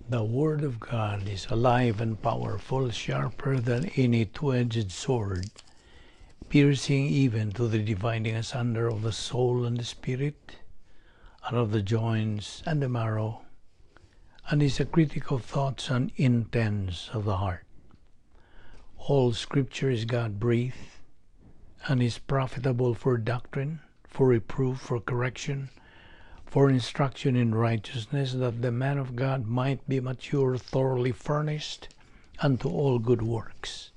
The Word of God is alive and powerful, sharper than any two-edged sword, piercing even to the dividing asunder of the soul and the spirit, and of the joints and the marrow, and is a critic of thoughts and intents of the heart. All Scripture is God-breathed, and is profitable for doctrine, for reproof, for correction, for instruction in righteousness, that the man of God might be mature, thoroughly furnished unto all good works.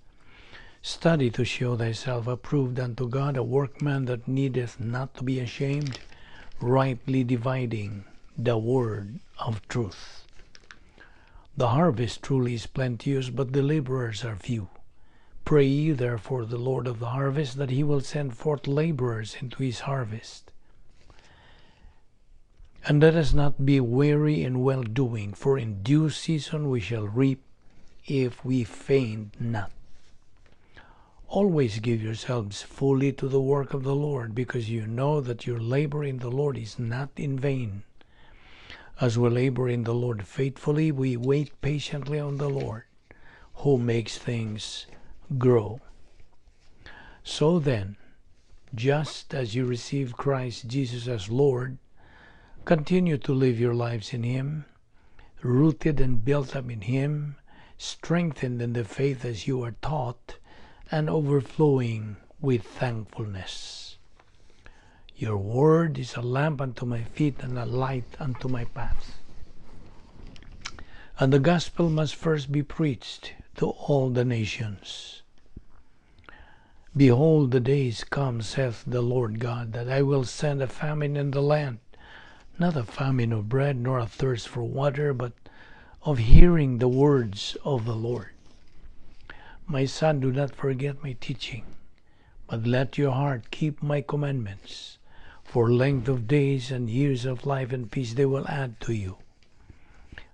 Study to show thyself approved unto God, a workman that needeth not to be ashamed, rightly dividing the word of truth. The harvest truly is plenteous, but the laborers are few. Pray ye therefore the Lord of the harvest that he will send forth laborers into his harvest. And let us not be weary in well-doing, for in due season we shall reap if we faint not. Always give yourselves fully to the work of the Lord, because you know that your labor in the Lord is not in vain. As we labor in the Lord faithfully, we wait patiently on the Lord, who makes things grow. So then, just as you receive Christ Jesus as Lord, continue to live your lives in Him, rooted and built up in Him, strengthened in the faith as you are taught, and overflowing with thankfulness. Your word is a lamp unto my feet and a light unto my path. And the gospel must first be preached to all the nations. Behold, the days come, saith the Lord God, that I will send a famine in the land, not a famine of bread, nor a thirst for water, but of hearing the words of the Lord. My son, do not forget my teaching, but let your heart keep my commandments. For length of days and years of life and peace they will add to you.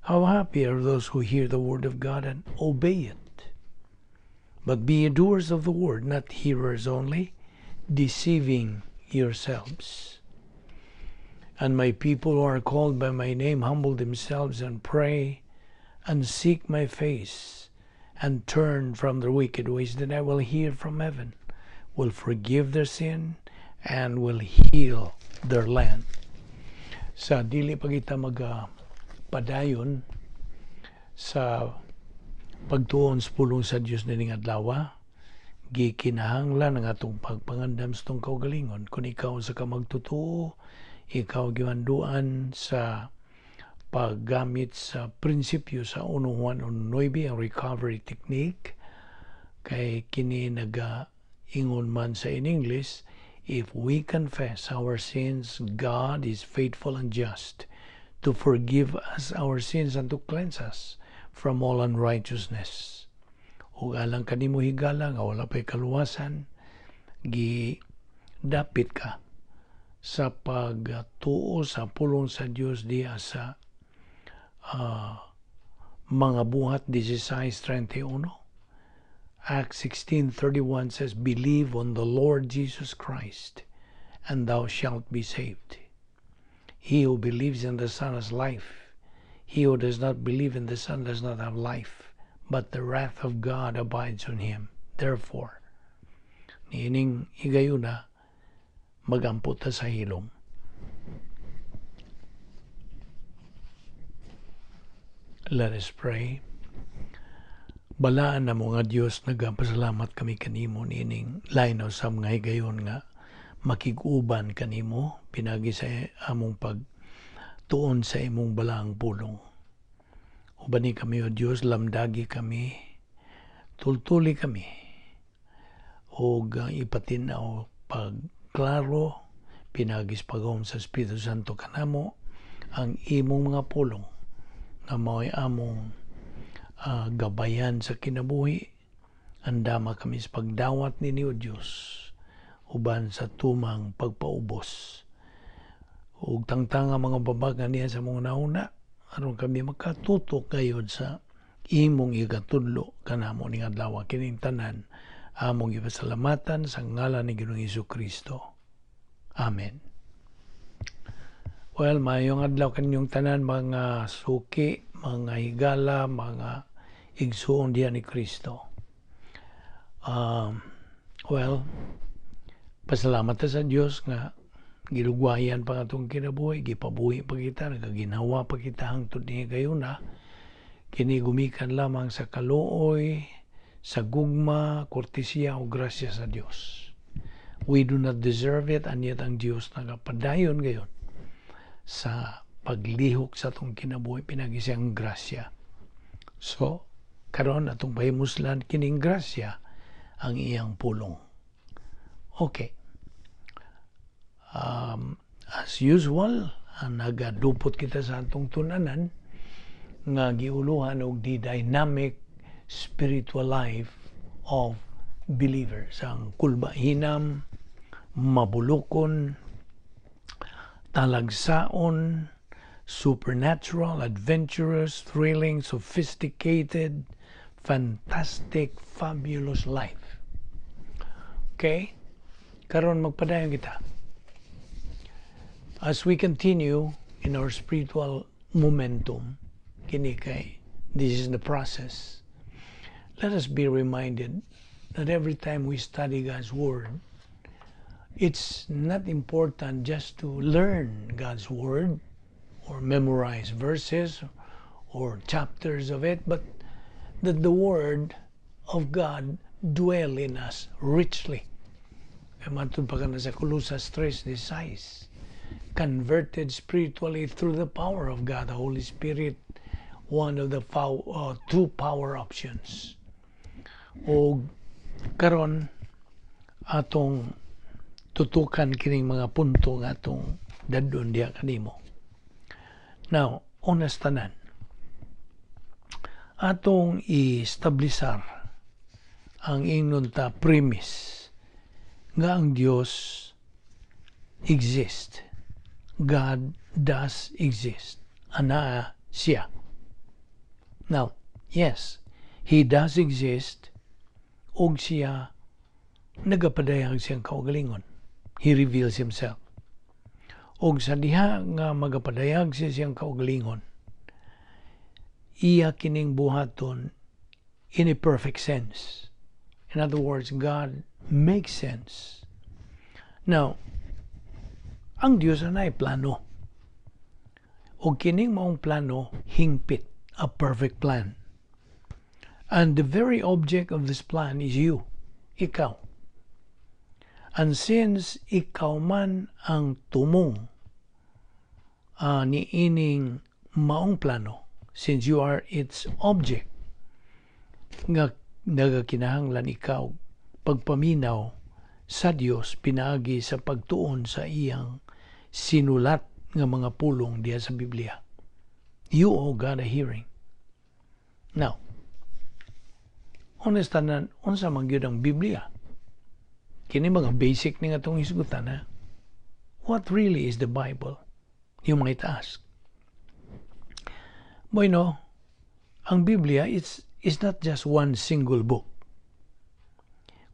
How happy are those who hear the word of God and obey it. But be doers of the word, not hearers only, deceiving yourselves. And my people who are called by my name humble themselves and pray and seek my face and turn from their wicked ways, then I will hear from heaven, will forgive their sin, and will heal their land. Sa dili pa kita magpadayon sa pagtuon sa pulong sa Dios nining adlaw, gikinahanglan ang atong pagpangandam sa atong kaugalingon. Kung ikaw sa ka magtutuo, ikaw gimanduan sa paggamit sa prinsipyo sa 1 Juan 1:9, ang recovery technique, kay kini naga-ingon man sa in English, if we confess our sins, God is faithful and just to forgive us our sins and to cleanse us from all unrighteousness. Ug alang kanimo higala nga wala pa'y kaluwasan, gidapit ka sa pagtuo sa pulong sa Dios diha sa mga Buhat 16:31. Acts 16:31 says, believe on the Lord Jesus Christ, and thou shalt be saved. He who believes in the Son has life. He who does not believe in the Son does not have life, but the wrath of God abides on him. Therefore, niining higayuna, magampo ta sa hilom. Let us pray. Balaan na mo nga Dios, nagapasalamat kami kanimo niining lain sa mga higayon nga makig-uban kanimo pinagi sa among pagtuon sa imong balaang pulong. Ubani kami o Dios, lamdagi kami, tultuli kami, ug ipatin-aw pagklaro pinagi sa pagawom sa Espiritu Santo kanamo ang imong mga pulong nga mao'y among gabayan sa kinabuhi. Andama kami sa pagdawat nini o Dios uban sa tumang pagpaubos ug tangtanga mga babag niya sa mga nauna aron kami makatutok gayod sa imong igatudlo kanamo ning adlaw. Kining tanan among ipasalamatan sa ngalan ni Ginoong Hesukristo. Amen. Well, maayong adlaw kaninyong tanan mga suki, Mga higala, mga igsuon diha ni Kristo. Well, pasalamat ta sa Dios nga gilugwayan pa atong kinabuhi, gipabuhi pa kita, nagaginhawa pa kita hangtod ni gayuna. Kini gumikan lamang sa kaluoy, sa gugma, kortesiya o grasya sa Dios. We do not deserve it, and yet ang Dios nagapadayon gayon sa paglihok sa atong kinabuhi pinaagi siyang grasya. So, karon atong pahimuslan kining grasya, ang iyang pulong. Okay. As usual, nagadupot kita sa atong tun-anan nga giuluhan og the dynamic spiritual life of believers. Ang kulbahinam, mabulukon, talagsaon, supernatural, adventurous, thrilling, sophisticated, fantastic, fabulous life. Okay? Karon magpadayon kita. As we continue in our spiritual momentum, kini kay this is the process. Let us be reminded that every time we study God's Word, it's not important just to learn God's Word or memorize verses or chapters of it, but that the Word of God dwell in us richly. Kay matud pa kana sa Colosas 3:16, converted spiritually through the power of God, the Holy Spirit, one of the two power options. O karon atong tutukan kining mga punto nga atong dadon diha kanimo. Now, honest tanan, atong i-establisar ang ingnon ta premise nga ang Dios exist. God does exist. Anaa siya. Now, yes, He does exist og siya nagapadayag siyang kaugalingon. He reveals Himself. Og sa diha nga magapadayag siya siyang kaugalingon, iya kining buhaton in a perfect sense. In other words, God makes sense. Now, ang Diyos anay plano. O kining maong plano, hingpit, a perfect plan. And the very object of this plan is you, ikaw. And since ikaw man ang tumong ni ining maong plano, since you are its object, nga nagakinahanglan ikaw pagpaminaw sa Dios pinaagi sa pagtuon sa iyang sinulat nga mga pulong diha sa Biblia. You owe God a hearing. Now, honest tanan, unsa man gyud ang Biblia? Kini mga basic ni nga atong hisgutan, ha? What really is the Bible? You might ask. Bueno, ang Biblia is not just one single book.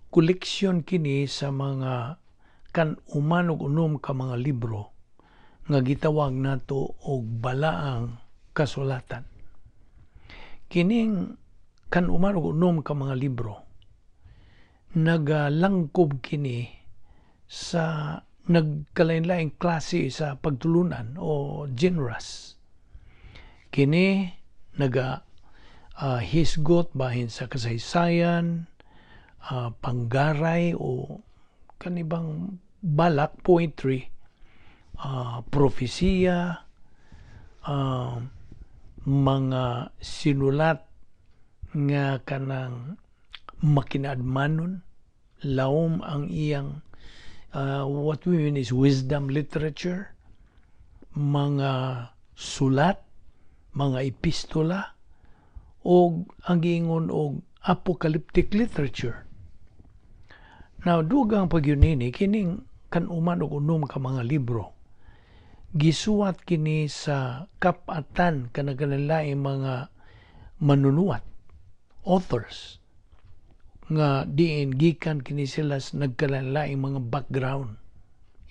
Koleksyon kini sa mga kan-uman ug unom ka mga libro nga gitawag nato og balaang kasulatan. Kining kan-uman ug unom ka mga libro, nagalangkob kini sa nagkalain-laing klase sa pagtulunan o genres. Kini naga hisgot bahin sa kasaysayan, panggaray o kanibang balak, poetry, propesiya, mga sinulat nga kanang makinaadmanon, lawom ang iyang what we mean is wisdom literature, mga sulat, mga epistola, o ang giingon og apocalyptic literature. Now, dugang pagyunini, kining kan-uman og unom ka mga libro, gisuwat kini sa kapatan kanagkalainlaing mga manunuwat, authors, nga diin gikan kini sila sa nagkalainlaing mga background,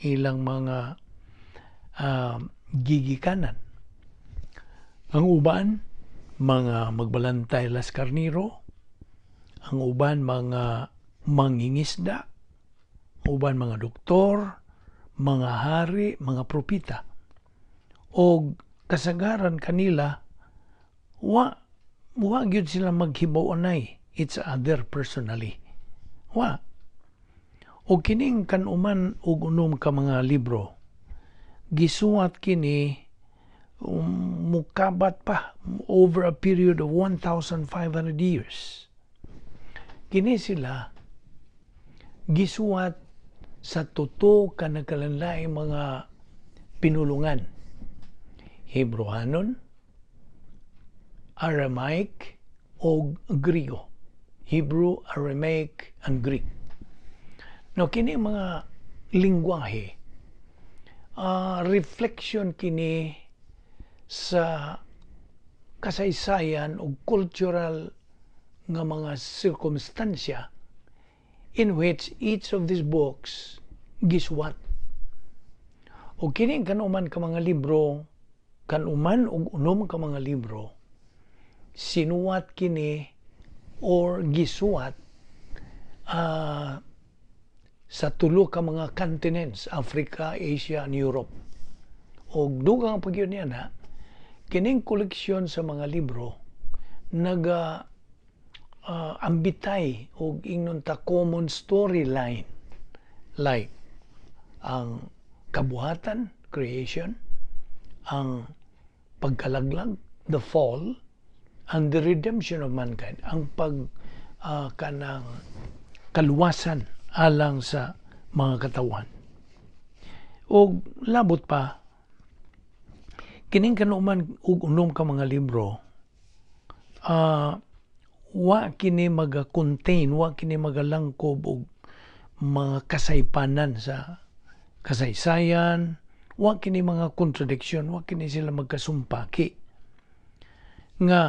ilang mga gigikanan. Ang uban, mga magbalantay las karniro, ang uban mga mangingisda, uban mga doktor, mga hari, mga propita. Og kasagaran kanila wa gyud sila maghibaw-anay each other personally. Wa. Og kining kan-uman og unom ka mga libro, gisuwat kini mukabat pa over a period of 1,500 years. Kini sila gisuwat sa tuto ka nagkalanlaing mga pinulungan. Hebrehanon, Aramaic, o Griego. Hebrew, Aramaic, and Greek. No, kini mga lingwahe, reflection kini sa kasaysayan o cultural nga mga sirkumstansya in which each of these books gisuwat. O kini kanuman ka mga libro, kanuman og unom ka mga libro, sinuwat kini or gisuwat sa tulo ka mga continents, Africa, Asia, and Europe. Og dugang pa gyud niya na, kining koleksyon sa mga libro naga ambitay og ingnon ta common storyline, like ang kabuhatan, creation, ang pagkalaglag, the fall, and the redemption of mankind, ang pag kanang kaluwasan alang sa mga katawhan. Og labot pa, kining kanuman ug unom ka mga libro, wa kini maga-contain, wa kini magalangkob og mga kasaypanan sa kasaysayan, wa kini mga contradiction, wa kini sila magkasumpaki. Nga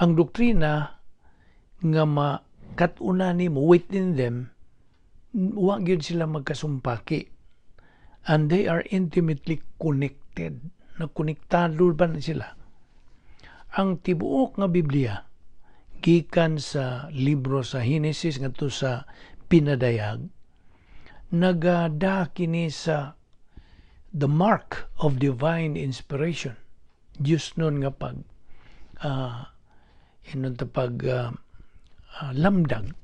ang doktrina nga makat-unan nimo within them, wa gyud sila magkasumpaki. And they are intimately connected. Nakonektado ba na sila? Ang tibuok nga Biblia, gikan sa libro sa Henesis ngadto sa Pinadayag, nagada kini sa the mark of divine inspiration. Diyos nun nga pag inon ta pag lamdag.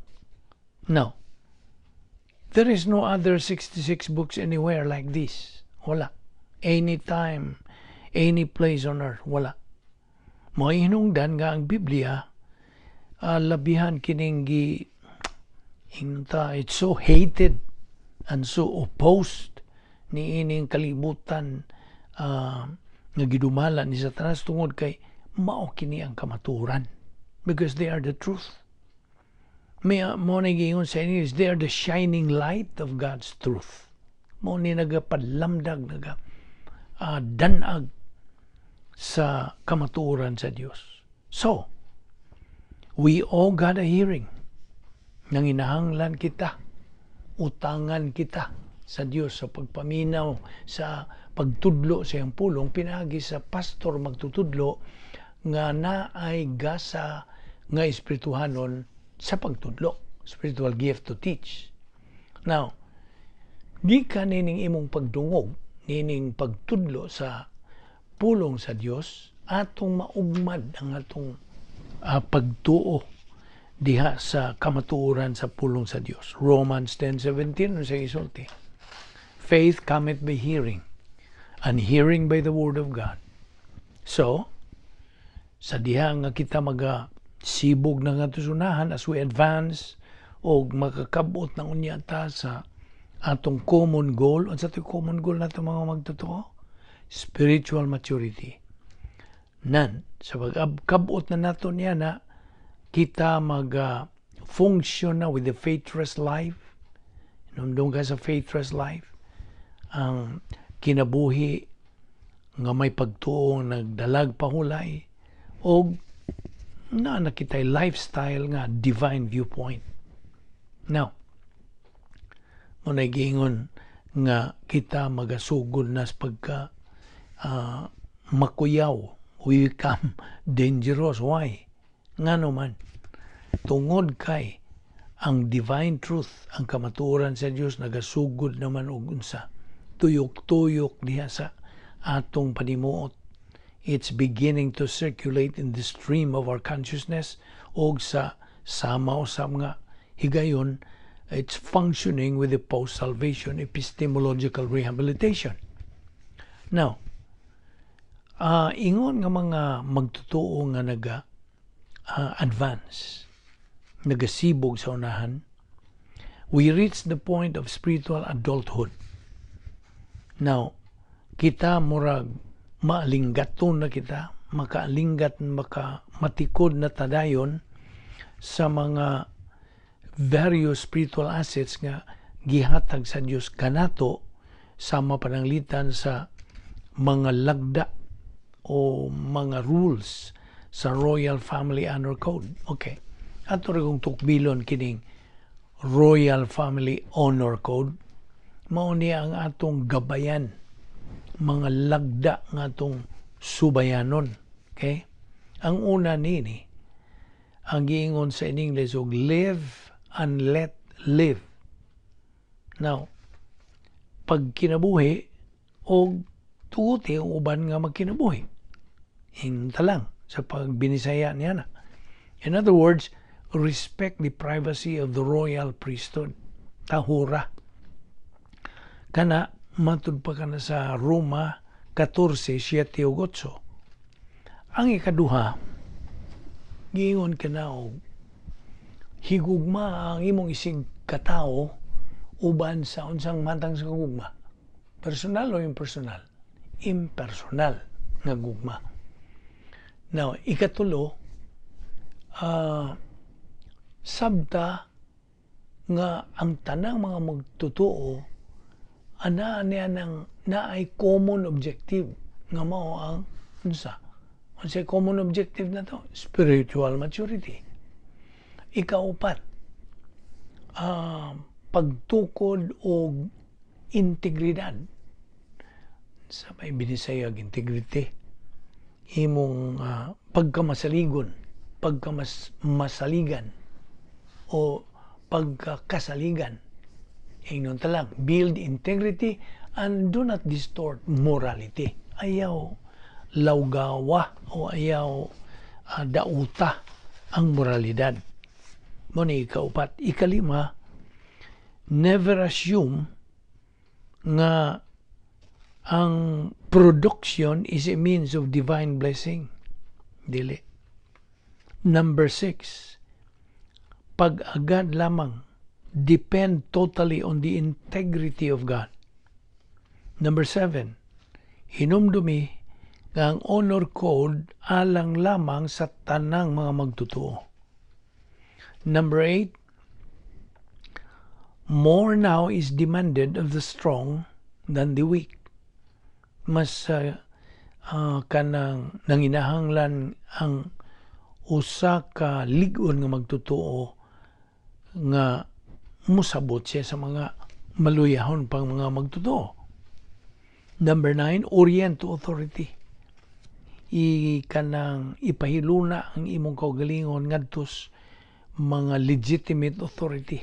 Now, there is no other 66 books anywhere like this. Wala. Anytime, any place on earth, wala. Mao hinungdan nga ang Biblia, labihan kining gi inta, it's so hated and so opposed ni ining kalibutan nga gidumala ni Satanas tungod kay mao kini ang kamaturan, because they are the truth. May mo na giingon sa English, they are the shining light of God's truth. Mo ni nagapalamdag, naga danag sa kamatuoran sa Dios. So, we all got a hearing. Nanginahanglan kita, utangan kita sa Dios sa pagpaminaw, sa pagtudlo sa iyang pulong, pinaagi sa pastor magtutudlo nga naay gasa nga espirituhanon sa pagtudlo, spiritual gift to teach. Now, gikan nining imong pagdungog, nining pagtudlo sa pulong sa Dios, atong maugmad ang atong pagtuo diha sa kamatuoran sa pulong sa Dios. Romans 10:17, sa isulti, "Faith cometh by hearing, and hearing by the word of God." So, sa diha nga kita maga sibog na nga tusunahan as we advance o makakabot ng unya ta sa atong common goal. Unsa to'y common goal nato, mga magtotoo? Spiritual maturity. Nan, sa pagkabot na nato niya na kita mag function na with the faith trust life. Hinumdum ka sa faith trust life, ang kinabuhi nga may pagtuo nagdalag pahulay og na nakita'y lifestyle nga divine viewpoint. Now, mo na giingon nga kita magasugod na sa pagka makuyaw. We become dangerous. Why? Ngano man? Tungod kay ang divine truth, ang kamatuoran sa Dios, nagasugod naman og unsa? Tuyok-tuyok diha sa atong panimuot. It's beginning to circulate in the stream of our consciousness og sa sama usab nga higayon, it's functioning with the post-salvation epistemological rehabilitation. Now, ingon nga mga magtotoo nga naga advance, nagasibog sa unahan, we reach the point of spiritual adulthood. Now, kita murag maalinggaton na kita, makaalinggat, maka matikod na tadayon sa mga various spiritual assets nga gihatag sa Dios kanato, sama pananglitan sa mga lagda o mga rules sa Royal Family Honor Code. Okay. Ato ra kong tukbilon kining Royal Family Honor Code. Mao ni ang atong gabayan, mga lagda nga atong subayanon. Okay? Ang una nini, ang giingon sa in English og "live and let live." Now, pag kinabuhi og tuguti ang uban nga magkinabuhi. Inta lang sa pagbinisaya niya na. In other words, respect the privacy of the royal priesthood. Tahura. Kana, matud pa kana sa Roma 14, 7 ug 8. Ang ikaduha, giingon kana og higugma ang imong isig katao uban sa unsang matang sa gugma? Personal o impersonal? Impersonal nga gugma. Now, ikatulo, sabta nga ang tanang mga magtotoo ana niya nang naay common objective nga mao ang unsa? Unsay common objective na to? Spiritual maturity. Ikaupat, pagtukod og integridad. Sa may Binisaya, integrity, imong pagkamasaligon, pagkamas masaligan o pagkakasaligan. Ingnon talang, build integrity and do not distort morality. Ayaw lawgawa o ayaw dauta ang moralidad. Mao ni ikaupat. Ikalima, never assume nga ang production is a means of divine blessing. Dili. Number six, pag-agad lamang, depend totally on the integrity of God. Number seven, hinumdumi nga ang honor code alang lamang sa tanang mga magtotoo. Number eight, more now is demanded of the strong than the weak. Mas kanang nanginahanglan ang usa ka lig-on nga magtotoo nga musabot siya sa mga maluyahon pang mga magtotoo. Number nine, orient to authority. I kanang ipahiluna ang imong kaugalingon ngadto mga legitimate authority.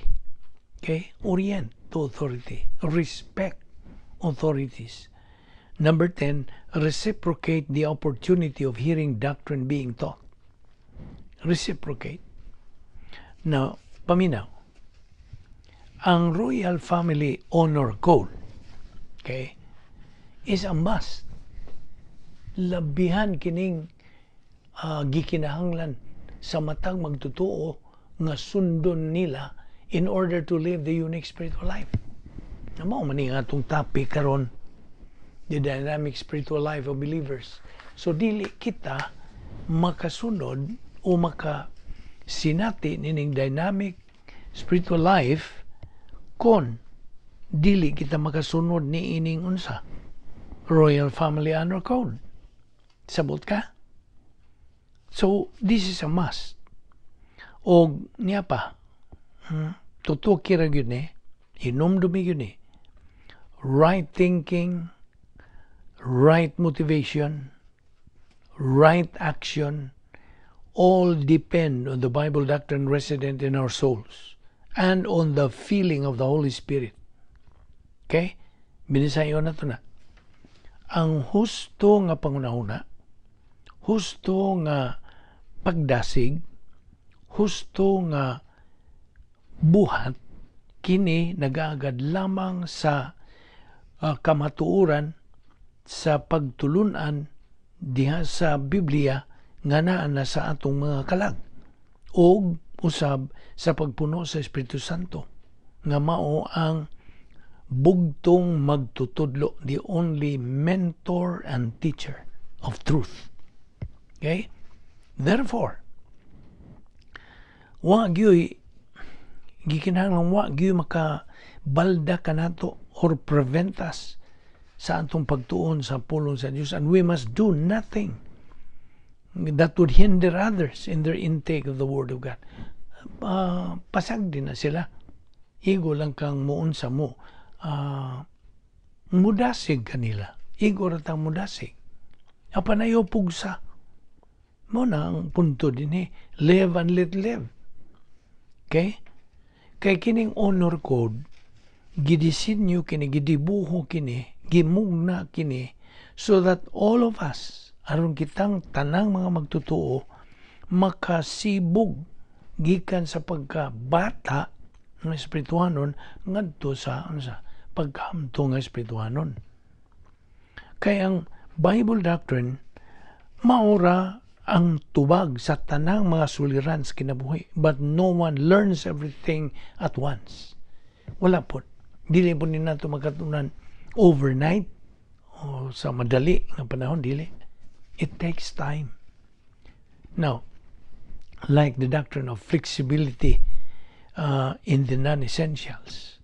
Okay? Orient to authority. Respect authorities. Number 10, reciprocate the opportunity of hearing doctrine being taught. Reciprocate. Now, paminaw. Ang Royal Family Honor Code, okay, is a must. Labihan kining gikinahanglan sa matag magtotoo nga sundon nila in order to live the unique spiritual life. Na mao man ni atong topic karon, the dynamic spiritual life of believers. So dili kita makasunod o maka sinati nining dynamic spiritual life kon dili kita makasunod ni ining unsa? Royal Family Honor Code. Sabot ka? So, this is a must. Og niya pa, tutuki ra gyud ni, hinumdumi gyud ni, right thinking, right motivation, right action, all depend on the Bible doctrine resident in our souls and on the feeling of the Holy Spirit. Okay? Binisayon na to na. Ang husto nga pangunahuna, husto nga pagdasig, husto nga buhat, kini nagaagad lamang sa kamatuoran sa pagtulunan diha sa Biblia nga naa na sa atong mga kalag og usab sa pagpuno sa Espiritu Santo nga mao ang bugtong magtutudlo, the only mentor and teacher of truth. Okay? Therefore, wa gyoy gikinahanglan, wa gyoy makabalda kanato or prevent us sa atong pagtuon sa pulong sa Dios, and we must do nothing that would hinder others in their intake of the Word of God. Pasagdi na sila. Igo lang kang muunsa mo. Mudasig kanila. Igo ra tang mudasig. Apan ayaw pugsa. Mao na ang punto dinhi. Live and let live. Okay? Kay kining honor code, gidisinyo kini, gidibuho kini, gimugna kini, so that all of us, aron kitang tanang mga magtutuo, makasibog gikan sa pagkabata ng espirituhanon ngadto sa ano sa pagkahamtong nga espirituhanon. Kay ang Bible doctrine maura ang tubag sa tanang mga suliran sa kinabuhi. But no one learns everything at once. Wala po. Dili po ni nato magkatunan overnight o sa madali nga panahon, dili. It takes time. Now, like the doctrine of flexibility in the non-essentials.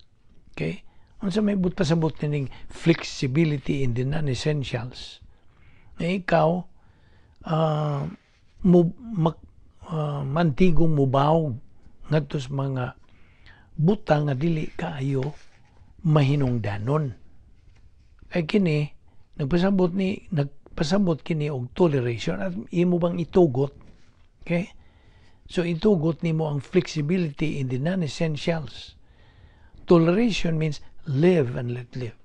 Okay? Unsa may buot pasabot nining flexibility in the non-essentials? Na ikaw, mo, mantigong mubawog ngadto sa mga butang nga dili kaayo mahinungdanon. Kay kini nagpasabot kini og toleration at imo bang itugot. Okay? So itugot nimo ang flexibility in the non-essentials. Toleration means live and let live.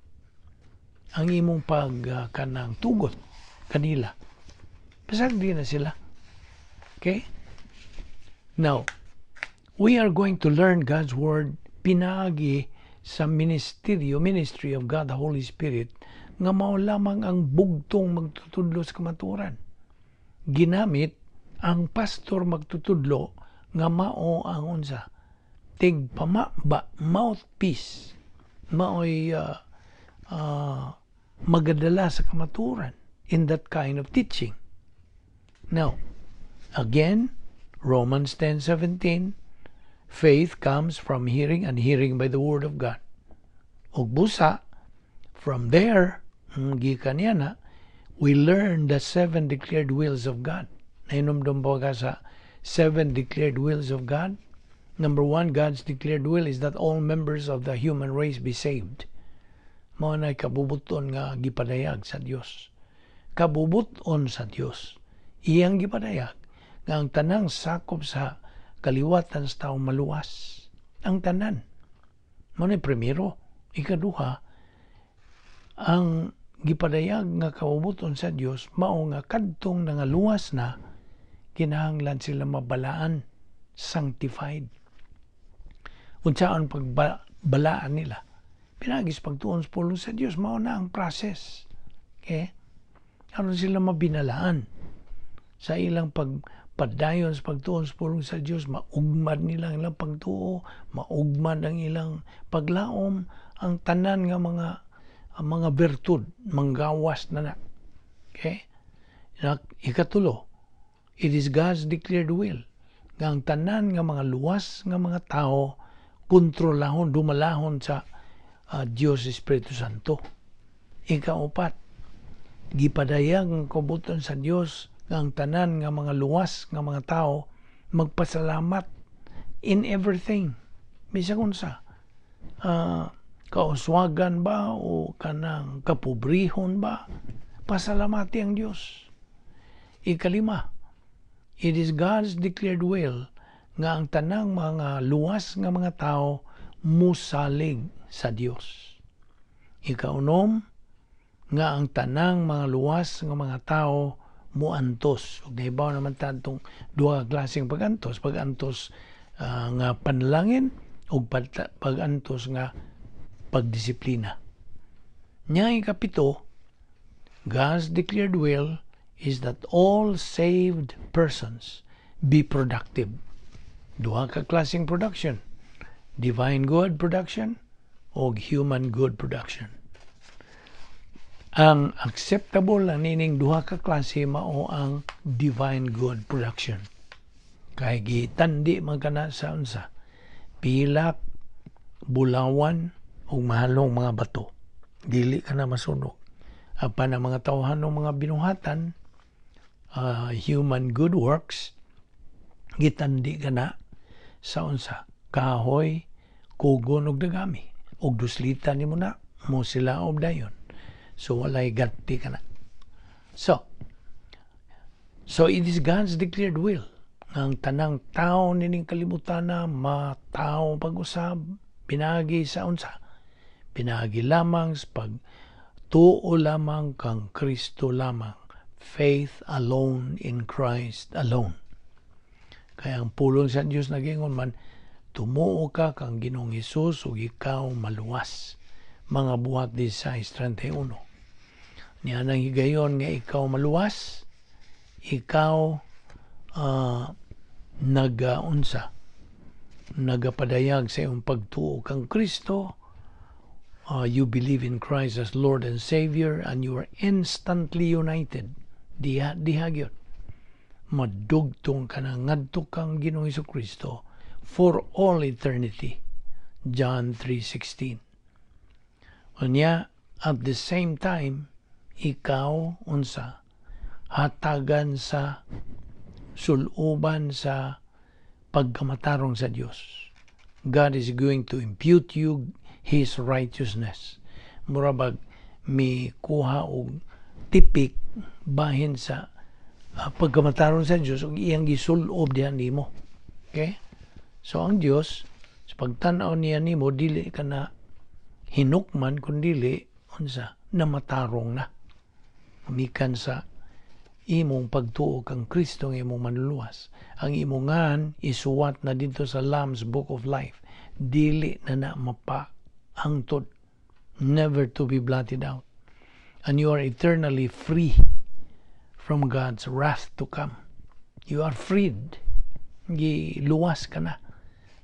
Ang imong pag kanang tugot kanila. Pasagdi na sila. Okay? Now, we are going to learn God's Word pinaagi sa ministeryo, ministry of God the Holy Spirit, nga mao lamang ang bugtong magtutudlo sa kamatuoran. Ginamit ang pastor magtutudlo nga mao ang unsa tigpama ba, mouthpiece, maoy magadala sa kamatuoran in that kind of teaching. Now, again, Romans 10:17, faith comes from hearing and hearing by the word of God. Ug busa, from there, gikan niya na, we learn the seven declared wills of God. Nahinumdum ba ka sa seven declared wills of God? Number one, God's declared will is that all members of the human race be saved. Mao na kabubuton nga gipadayag sa Dios. Kabubuton sa Dios. Iyang gipadayag nga ang tanang sakop sa kaliwatan sa tao maluwas. Ang tanan. Mao na primero. Ikaduha, ang gipadayag nga kabubuton sa Dios mao nga kadtong nangaluwas na, kinahanglan sila mabalaan, sanctified. Unsaon pagbalaan nila? Pinaagi sa pagtuon sa pulong sa Dios. Mao na ang process. Okay? Aron sila mabinalaan sa ilang pagpadayon sa pagtuon sa pulong sa Dios, maugmad nila ang ilang pagtuo, maugmad ang ilang paglaom, ang tanan nga mga bertud manggawas na na. Okay? Ikatulo, it is God's declared will nga ang tanan nga mga luwas nga mga tao kontrolahon, dumalahon sa Dios Espiritu Santo. Ikaupat, gipadayag ang kabubuton sa Dios nga ang tanan nga mga luwas nga mga tao magpasalamat in everything. Bisag unsa. Kauswagan ba o kanang kapobrehon ba, pasalamati ang Dios. Ikalima, it is God's declared will nga ang tanang mga luwas nga mga tao musalig sa Dios. Ikaunom, nga ang tanang mga luwas nga mga tao muantos. Ug nahibaw naman ta atong duha ka klaseng pag-antos, pag-antos nga panalangin ug pag-antos nga pagdisiplina. Nya ikapito, God's declared will is that all saved persons be productive. Duha ka klaseng production: divine good production o human good production. Ang acceptable lang nining duha ka klase mao ang divine good production. Kay gitandi man kana sa unsa? Pilak, bulawan ug mahalong mga bato. Dili ka na masunog. Apan ang mga tawhanong mga binuhatan, human good works, gitandi ka na sa unsa? Kahoy, kugon ug dagami. Ug duslitan nimo na mo sila og dayon. So walay gatti kana. So it is God's declared will nga ang tanang tao nining kalibutan na matao pag-usab pinagi sa unsa? Pinagi lamang sa pagtuo lamang kang Kristo lamang. Faith alone in Christ alone. Kaya ang pulong sa Dios nagingon man, "Tumuo ka kang Ginoong Hesus ug ikaw maluwas." Mga Buhat 16:31. Niya nang higayon nga ikaw maluwas, ikaw nagaunsa, nagapadayag sa iyong pagtuo kang Kristo, you believe in Christ as Lord and Savior and you are instantly united. Diha diha gyud. Madugtong ka na ngadto kang Ginoong Kristo for all eternity. John 3:16. Unya, at the same time, ikaw unsa? Hatagan sa suluban sa pagkamatarong sa Dios. God is going to impute you His righteousness. Mura bag mi kuha og tipik bahin sa pagkamatarong sa Dios ug iyang gisulob diha nimo. Okay? So ang Dios sa pagtan-aw niya nimo, dili ka na hinukman kun dili unsa? Namatarong na. Mikan sa imong pagtuo kang Kristo nga imong manluluwas. Ang imong ngan isuwat na dito sa Lamb's Book of Life. Dili na na mapaangtod. Never to be blotted out. And you are eternally free from God's wrath to come. You are freed. Giluwas ka na.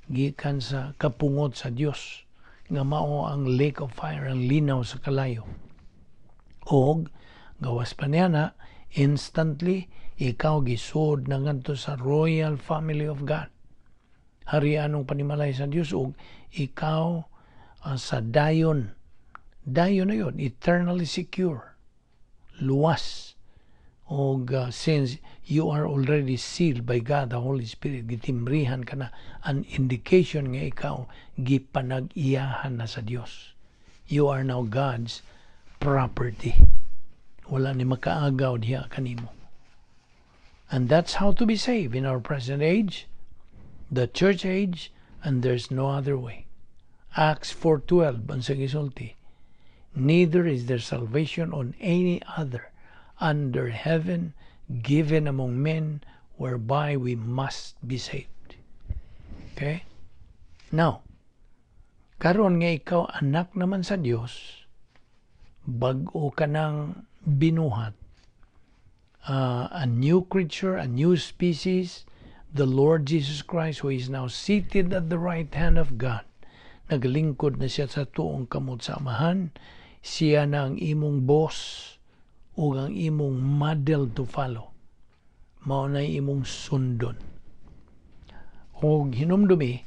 Gikan sa kapungot sa Dios nga mao ang lake of fire, ang linaw sa kalayo. Og gawas pa niya na, instantly ikaw gisud na ngadto sa royal family of God. Harianong panimalay sa Dios ug ikaw sa dayon. Dayon na yun, eternally secure. Luwas. Og since you are already sealed by God, the Holy Spirit, gitimbrihan ka na, an indication nga ikaw gipanag-iyahan na sa Dios. You are now God's property. Wala ni makaagaw diha kanimo. And that's how to be saved in our present age, the church age, and there's no other way. Acts 4:12, ang sa gisulti, "Neither is there salvation on any other under heaven given among men whereby we must be saved." Okay? Now, karon nga ikaw anak naman sa Dios, bag-o ka nang binuhat, a new creature, a new species, the Lord Jesus Christ, who is now seated at the right hand of God. Naglingkod na siya sa tuong kamot sa Amahan. Siya na ang imong boss o ang imong model to follow. Mao na imong sundon. Og hinumdumi,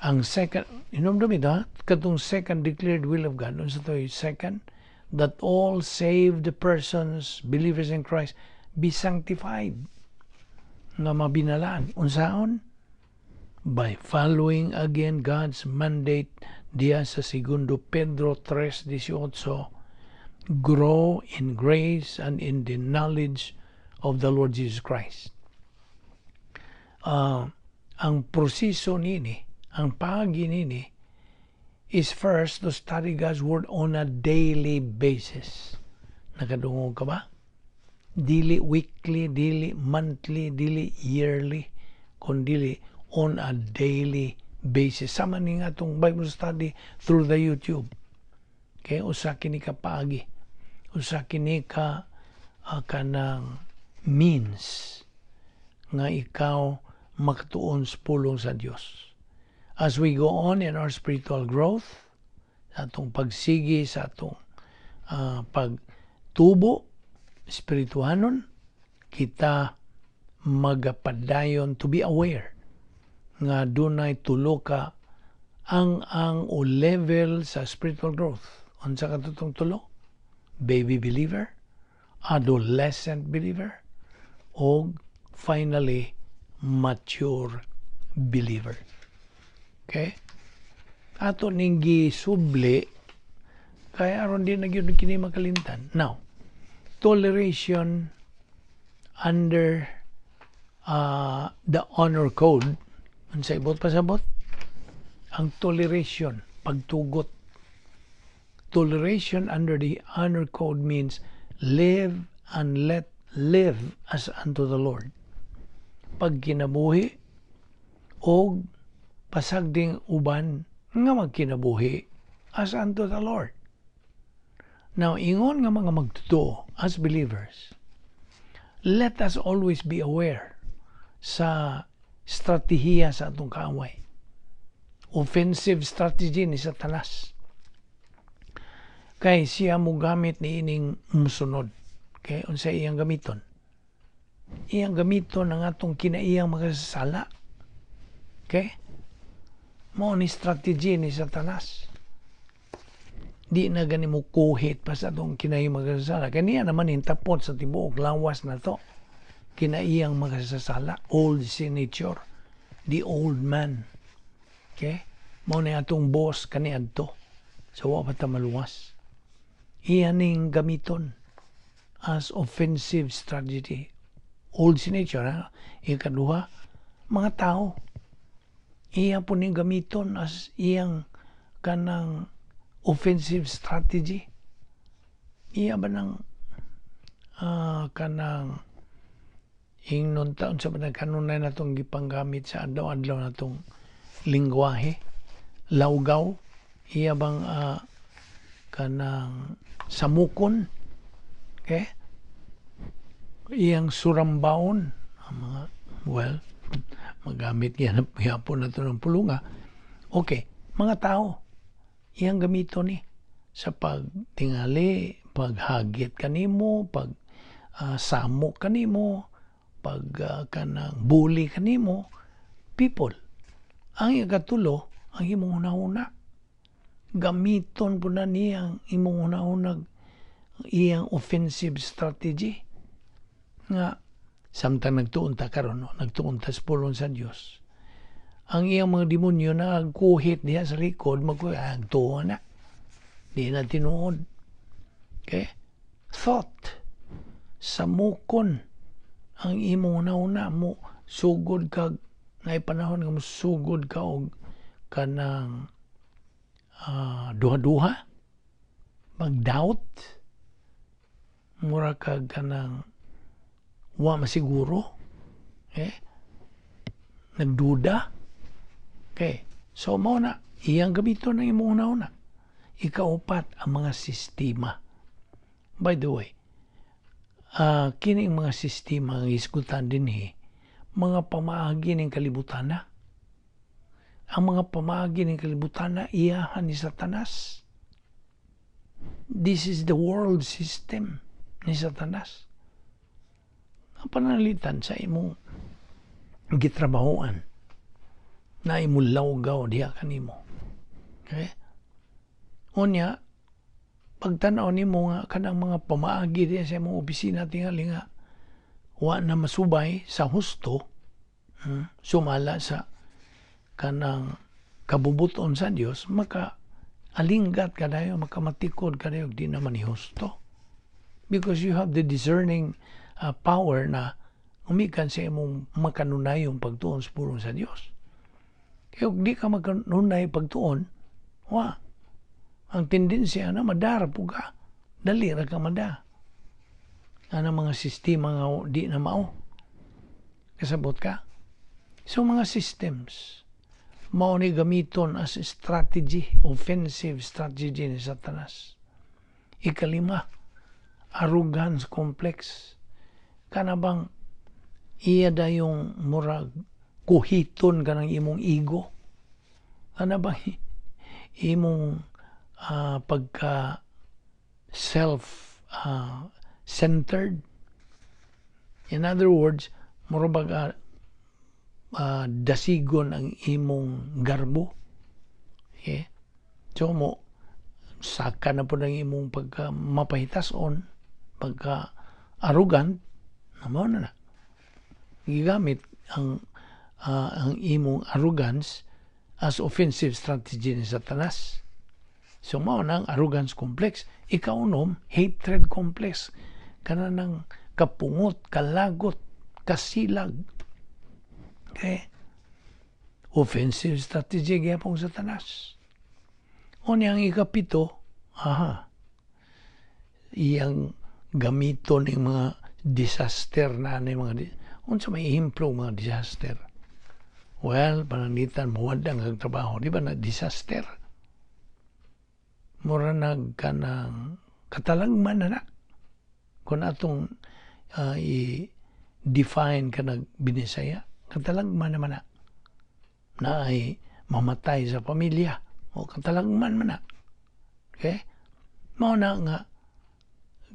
ang second, hinumdumi da, katong second declared will of God, unsa to second? That all saved persons, believers in Christ, be sanctified. Nga mabinalaan. Unsaon? By following again God's mandate diya sa Segundo Pedro 3:18, grow in grace and in the knowledge of the Lord Jesus Christ. Ang proseso nini, ang paagi nini, is first to study God's Word on a daily basis. Nakadungog ka ba? Dili weekly, dili monthly, dili yearly, kundi on a daily basis. Sama ni nga atong Bible study through the YouTube. Okay, usa kini ka paagi. Usa kini ka kanang means nga ikaw makatuon sa pulong sa Dios. As we go on in our spiritual growth, sa atong pagsigi, sa atong pagtubo espirituhanon, kita magapadayon to be aware nga dunay tulo ka ang o level sa spiritual growth. Unsa ka tong tulo? Baby believer, adolescent believer, o finally mature believer. Okay? Ato ning gisubli kay aron di na gyud kini makalimtan. Now, toleration under the honor code, unsa ibot pasabot? Ang toleration, pagtugot. Toleration under the honor code means live and let live as unto the Lord. Pagkinabuhi og pasagding uban nga magkinabuhi as unto the Lord. Now, ingon nga mga magtotoo as believers, let us always be aware sa estratehiya sa atong kaaway. Offensive strategy ni Satanas. Kay siya mo gamit ni ining musunod. Kay unsa iyang gamiton? Iyang gamiton ang atong kinaiyang makasasala. Okay? Mao ni strategy ni Satanas. Di na gani mo kuhit pa sa atong kinaiyang makasasala. Kaniya naman tapot sa tibuok lawas na to. Kinaiyang makasasala, old sin nature, the old man. Okay? Mao ni atong boss kaniadto. So wa pa ta maluwas. Iya ning gamiton as offensive strategy. Old sin nature, ha? Ikaduha, mga tao. Iya po ning gamiton as iyang kanang offensive strategy. Iya ba nang kanang ingnon taon sa ba kanunay natong gipanggamit sa adlaw-adlaw natong lingwahe, lawgaw, iya bang kanang samukon, okay, iyang surambaon ang mga, well, magamit yan yapon na to ng pulunga. Okay, mga tao iyang gamiton ni sa pagtingali, paghagit kanimo, pag samok kanimo, pag kanang bully kanimo, people. Ang ikatulo, ang imong hunahuna. Gamiton po na niya ang imong hunahuna, iyang offensive strategy. Nga, samtang nagtuon ta karon, no? Nagtuon ta sa pulong sa Dios. Ang iyang mga demonyo na kuhit diha sa likod, magkuhit, tuo na. Di na tinuod. Okay? Thought. Samukon ang imong hunahuna mo, sugod ka na panahon nga sugod ka og kanang duha-duha, mag-doubt, mura kag kanang wa masiguro, eh nagduda. Okay, so mao na iyang gamiton ang imong hunahuna. Ikaupat, ang mga sistema. By the way, kini ang mga sistema ang isgutan dinhi, mga pamaagi ning kalibutan na. Ang mga pamaagi ning kalibutan na iyahan ni Satanas. This is the world system ni Satanas. Ang pananalitan sa imong gitrabahoan na imong lawgaw diha kanimo. Okay? Unya, pagtanaw nimo nga kanang mga pamaagi diha sa imong opisina tingali nga wa na masubay sa husto, sumala sa kanang kabubuton sa Dios, maka alinggat ka dayo, makamatikod ka dayo, di naman ni husto. Because you have the discerning power na umikan sa imong makanunayong pagtuon sa pulong sa Dios. Kaya kung di ka makanunay pagtuon, wa, ang tendensya na madara po ka. Dali ra ka mada. Ana mga sistema nga di na mao. Kasabot ka? So mga systems, mao ni gamiton as strategy, offensive strategy ni Satanas. Ikalima, arrogance complex. Kana bang iya dayong murag kuhiton ka ng imong ego? Kana bang imong pagka self centered? In other words, mura bag dasigon ang imong garbo. Okay? So mo saka na po ng imong pagka mapahitason, pagka arrogant, na mao na na. Gigamit ang imong arrogance as offensive strategy ni Satanas. So mao na ang arrogance complex. Ikaunom, hatred complex. Kana ng kapungot, kalagot, kasilag. Okay? Offensive strategy gyapon Satanas. Unya ang ikapito, aha, iyang gamiton ng mga disaster na ni mga unsa may ehemplo mga disaster? Well, pananglitan mawad-an kag trabaho, di ba na disaster? Mura nag kanang katalagman na na. Kung atong i-define kanang Binisaya, katalagman naman na. Na ay mamatay sa pamilya o katalagman man na. Okay? Mao na nga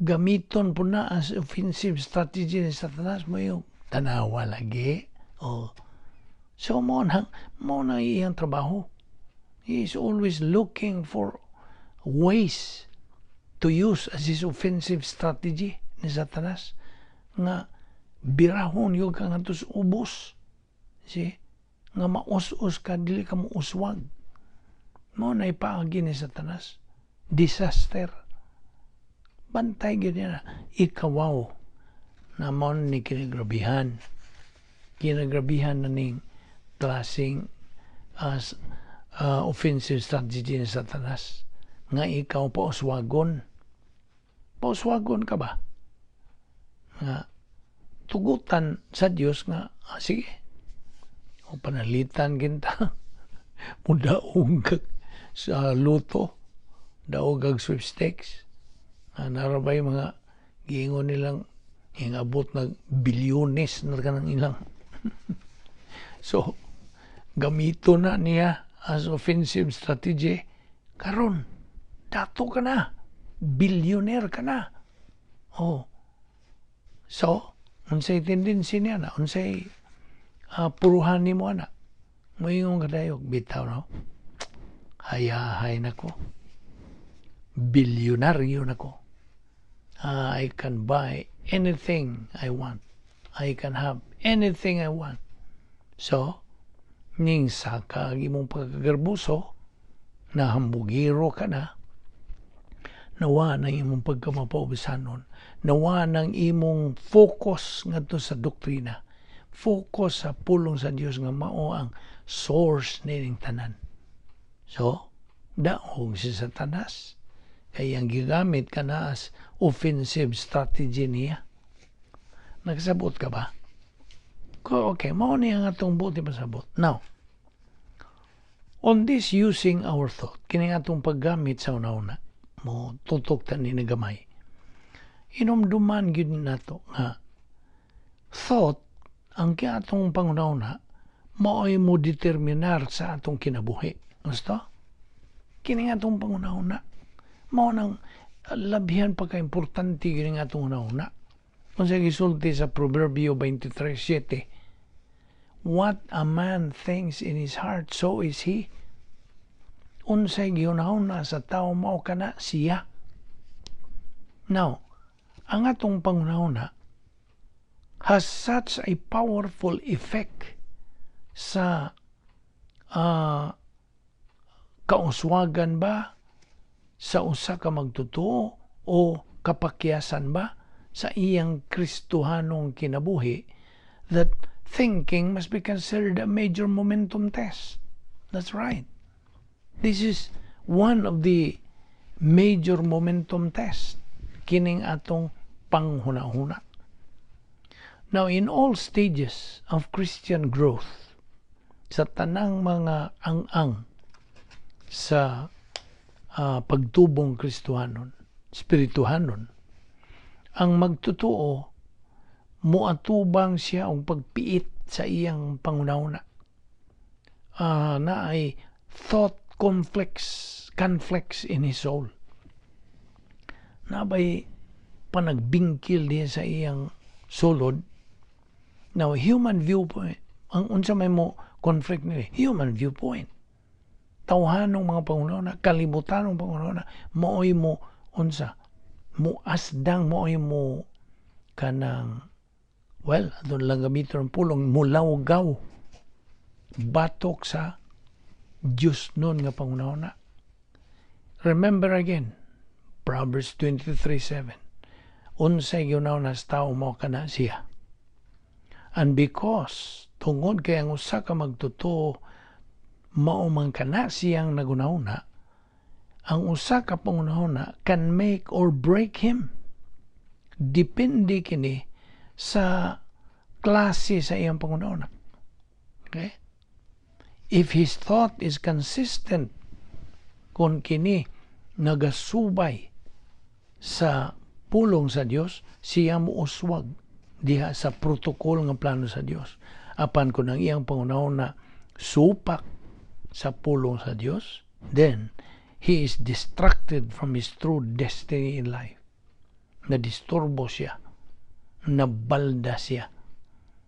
gamiton po na as offensive strategy ni Satanas mo yung tanawa lagi. O, so mo na iyang trabaho. He is always looking for ways to use as his offensive strategy ni Satanas nga birahon yung ka ngadto sa ubos. See? Nga maus-us ka, dili ka muuswag. Mo na ipaagi ni Satanas. Disaster. Bantay gyud niya na. Ikawaw na mo ni kinagrabihan. Kinagrabihan na ning klaseng as offensive strategy ni Satanas. Nga ikaw pauswagon. Pauswagon ka ba? Nga tugutan sa Dios nga sige. O panalitan kinta. Mudaog ka sa lotto, daog kag sweepstakes. Narabay mga giingon nilang hingabot nag bilyones na kanang ilang. So, gamito na niya as offensive strategy. Karon, dato ka na. Billionaire ka na. Oh. So, unsay tendency niya na, unsay puruhan nimo ana. Moingon ka dayog, bitaw no. Hayahay na ko. Bilyonaryo na ko. I can buy anything I want. I can have anything I want. So, ning saka ang imong pagkagarbuso, nahambugiro ka na, nawa ng imong pagkamapaubasanon, nawa ng imong focus ngadto sa doktrina, focus sa pulong sa Dios nga mao ang source nining tanan. So, daog si Satanas. Kay ang gigamit ka na as offensive strategy niya. Nagsabot ka ba? Ko, okay, mao ni ang atong buot pasabot. Now, on this using our thought, kini atong paggamit sa una-una, mo tutok ta ni gamay. Hinumduman gyud nato nga thought ang atong panguna-una mao'y mo determinar sa atong kinabuhi. Gusto? Kini atong panguna-una. Mao nang labihan pa ka importante kini atong una-una. Kung sa gisulti sa Proverbio 23:7, "What a man thinks in his heart, so is he." Unsay gihuna-huna sa tao, mao kana siya. Now, ang atong panghuna-huna has such a powerful effect sa kauswagan ba sa usa ka magtotoo o kapakyasan ba sa iyang Kristohanong kinabuhi that thinking must be considered a major momentum test. That's right. This is one of the major momentum test, kining atong panghuna-huna. Now, in all stages of Christian growth, sa tanang mga ang-ang sa pagtubong Kristohanon, spirituhanon, ang magtotoo moatubang siya og pagpiit sa iyang panghunahuna. Naay thought conflicts in his soul. Naa bay panagbingkil diya sa iyang sulod. Now, human viewpoint, ang unsa may mo conflict nila, human viewpoint. Tawhanong mga panghunahuna, kalibutanong panghunahuna, maoy mo unsa, mo asdang, maoy mo kanang, well, ato lang gamiton ang pulong, mulawgaw, batok sa Diyos nun nga panghunahuna. Remember again, Proverbs 23:7. Unsay gihuna-huna sa tao, mao kana siya. And because, tungod kay ang usa ka magtotoo, mao man kana siyang naghunahuna, ang usa ka panghunahuna can make or break him. Depende kini sa klase sa iyang panghunahuna. Okay? If his thought is consistent, kung kini nagasubay sa pulong sa Dios, siya muuswag diha sa protocol nga plano sa Dios. Apan kung ang iyang panghunahuna supak sa pulong sa Dios, then he is distracted from his true destiny in life. Nadisturbo siya, nabalda siya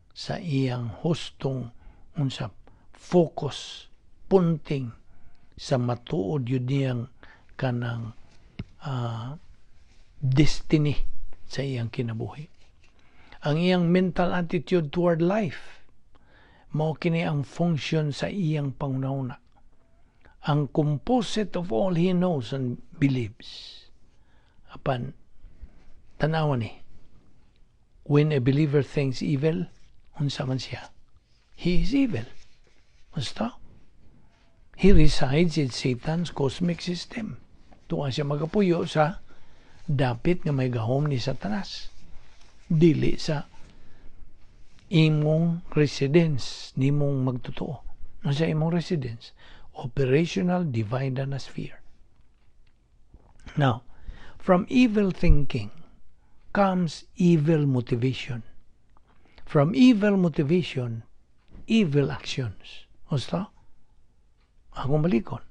sa iyang hustong unsa, focus, punting sa matuod yun niyang kanang destiny sa iyang kinabuhi. Ang iyang mental attitude toward life, mao kini ang function sa iyang panghunahuna. Ang composite of all he knows and believes. Apan, tanawa ni, when a believer thinks evil, unsa man siya? He is evil. Basta? He resides in Satan's cosmic system. Tuwa siya magapuyo sa dapit nga may gahom ni Satanas. Dili sa imong residence nimong magtotoo. Sa imong residence, operational divide na sphere. Now, from evil thinking comes evil motivation. From evil motivation, evil actions. Gusto? Akong balikon.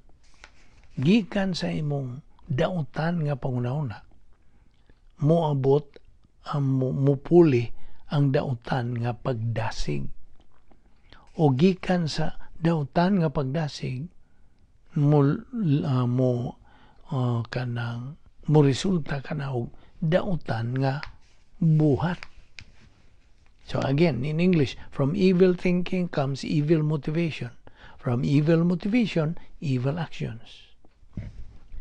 Gikan sa imong dautan nga panghunahuna, moabot ang mupuli ang dautan nga pagdasig. O gikan sa dautan nga pagdasig, mo kanang mo resulta kana og dautan nga buhat. So again, in English, from evil thinking comes evil motivation. From evil motivation, evil actions.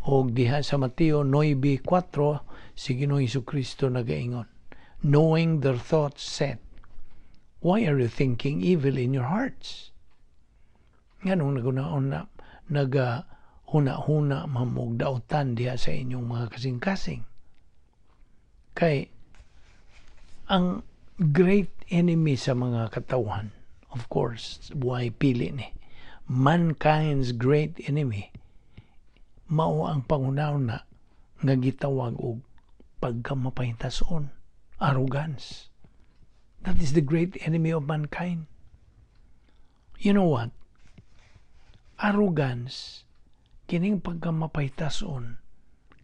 Og diha sa Mateo 9:4, si Ginoong Kristo nagaingon, knowing their thoughts, said, "Why are you thinking evil in your hearts?" Nganong nagunaon na naga huna-huna man mo'g dautan diha sa inyong mga kasing-kasing? Kay ang great enemy sa mga katawhan, of course, buhay pili ni, mankind's great enemy, mao ang panghunahuna nga gitawag og pagkamapahitason, arrogance. That is the great enemy of mankind. You know what? Arrogance, kining pagkamapahitason,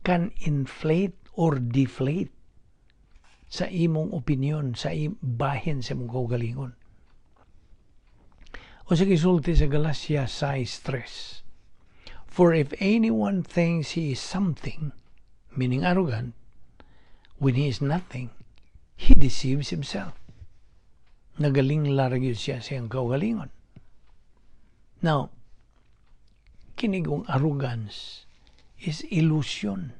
can inflate or deflate sa imong opinion, sa bahin sa imong kaugalingon. O sa gisulti sa Galatia 6:3, "For if anyone thinks he is something," meaning arrogant, "when he is nothing, he deceives himself." Nagaling gyud siya sa iyang kaugalingon. Now, kinigong arrogance is illusion,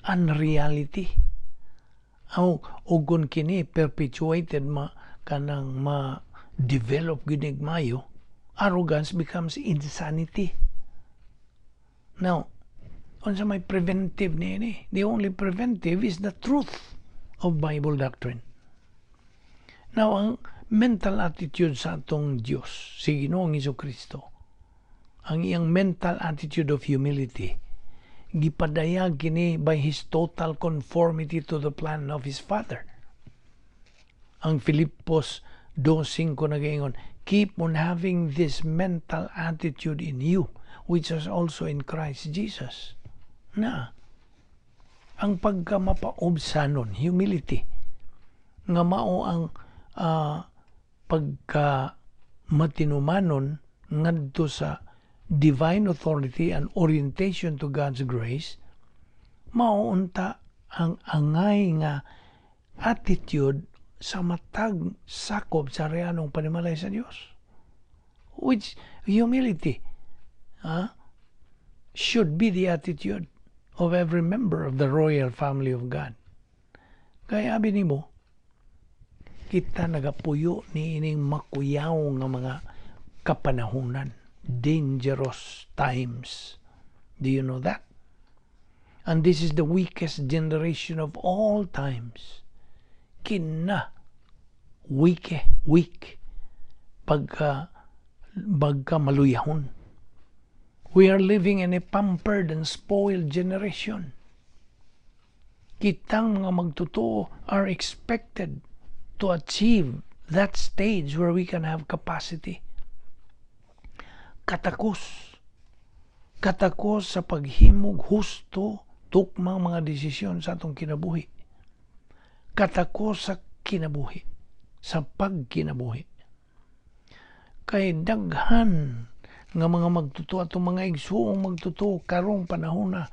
unreality. Aw, ug kung kini perpetuated, ma kanang ma develop gyud mayo, arrogance becomes insanity. Now, unsa may preventive niini? The only preventive is the truth of Bible doctrine. Now, ang mental attitude sa atong Dios, si Ginoong Kristo, ang iyang mental attitude of humility, gipadayag kini by His total conformity to the plan of His Father. Ang Filipos 2:5 nagaingon, "Keep on having this mental attitude in you, which is also in Christ Jesus." Na, ang pagka mapaubsanon, humility, nga mao ang pagka matinumanon ngadto sa divine authority and orientation to God's grace, mao unta ang angay nga attitude sa matag sakop sa realong panimalay sa Dios. Which humility should be the attitude of every member of the royal family of God. Kaya abi nimo, kita nagapuyo ni ining makuyaw nga mga kapanahunan, dangerous times. Do you know that? And this is the weakest generation of all times. Kina weak, weak pagka maluyahon. We are living in a pampered and spoiled generation. Kitang mga magtotoo are expected to achieve that stage where we can have capacity. Katakos. Katakos sa paghimog husto, tukmang mga desisyon sa atong kinabuhi. Katakos sa kinabuhi, sa pagkinabuhi. Kay daghan nga mga magtotoo, atong mga igsuong magtotoo karong panahon na,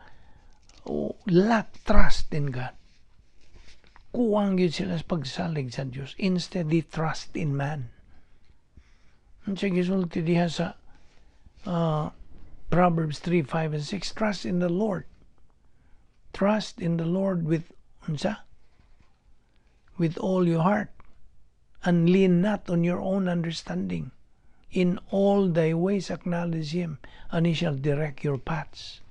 oh, lack trust in God. Kuwang gyud sila sa pagsalig sa Dios. Instead, they trust in man. Unsa gisulti diha sa Proverbs 3, 5, and 6? Trust in the Lord. Trust in the Lord with unsa? With all your heart. And lean not on your own understanding. In all thy ways acknowledge Him, and He shall direct your paths.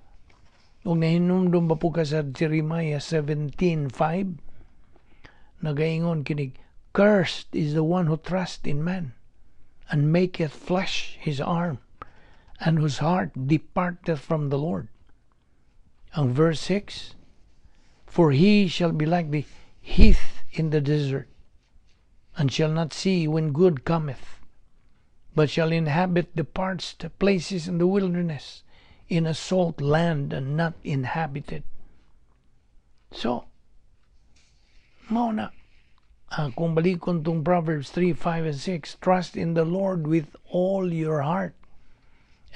Ug nahinumdum ba po ka sa Jeremiah 17:5? Nagaingon kinig, "Cursed is the one who trusts in man, and maketh flesh his arm, and whose heart departeth from the Lord." Ang verse 6, "For he shall be like the heath in the desert, and shall not see when good cometh, but shall inhabit the parched places in the wilderness, in a salt land and not inhabited." So, mao na. Kung balikon tong Proverbs 3, 5, and 6, trust in the Lord with all your heart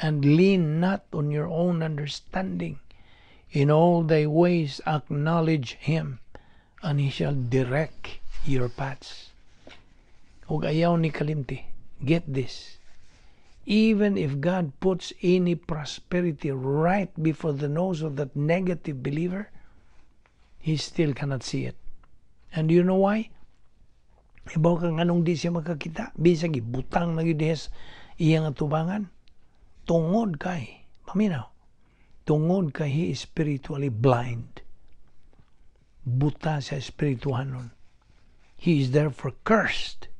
and lean not on your own understanding. In all thy ways acknowledge Him, and He shall direct your paths. Ug ayaw ni kalimti. Get this. Even if God puts any prosperity right before the nose of that negative believer, he still cannot see it. And do you know why? Ibaw ka nganong di siya makakita? Bisag ibutang na gyud diha sa iyang atubangan. Tungod kay, paminaw, tungod kay he is spiritually blind. Buta sa espirituhanon. He is therefore cursed.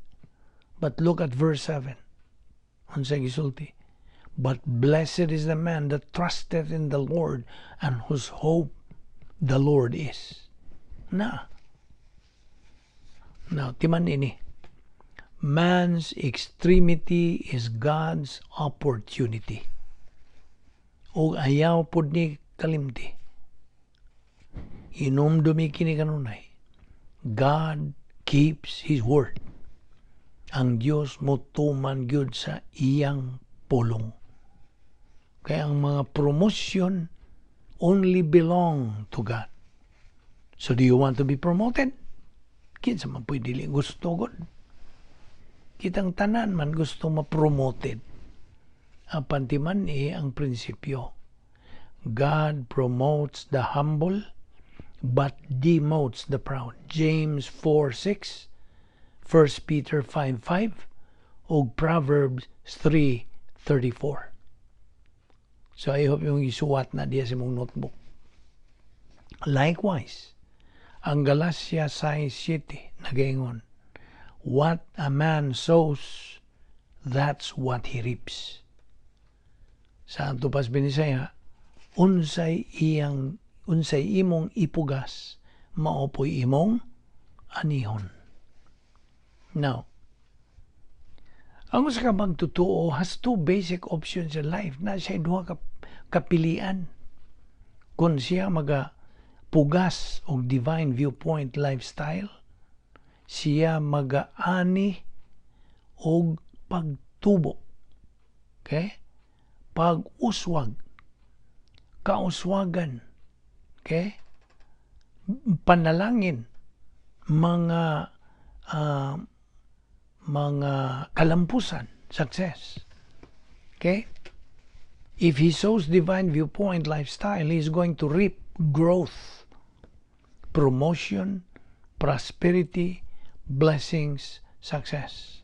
But look at verse 7. Unsa gisulti? "But blessed is the man that trusteth in the Lord and whose hope the Lord is." Na. Now, timan ini. Man's extremity is God's opportunity. O ayaw pod ni kalimti. Inumdumi kini kanunay. God keeps His word. Ang Dios motuman gyud sa iyang pulong. Kaya ang mga promotion only belong to God. So do you want to be promoted? Kinsa man po'y dili gusto god? Kitang tanan man gusto ma-promoted. Apan timan eh ang prinsipyo. God promotes the humble, but demotes the proud. James 4:6, 1 Peter 5:5, ug Proverbs 3:34. So I hope imong isuwat na diya sa imong notebook. Likewise, ang Galatia 6:7 nagaingon, "What a man sows, that's what he reaps." Sa ato pas Binisaya, unsay imong ipugas, mao poy imong anihon. Now, ang usa ka magtotoo has two basic options in life. Na siya duha ka kapilian. Kung siya maga pugas og divine viewpoint lifestyle, siya magaani og pagtubo. Okay? Pag-uswag, kauswagan, okay? Panalangin, mga kalampusan, success. Okay? If he sows divine viewpoint lifestyle, he is going to reap growth, promotion, prosperity, blessings, success.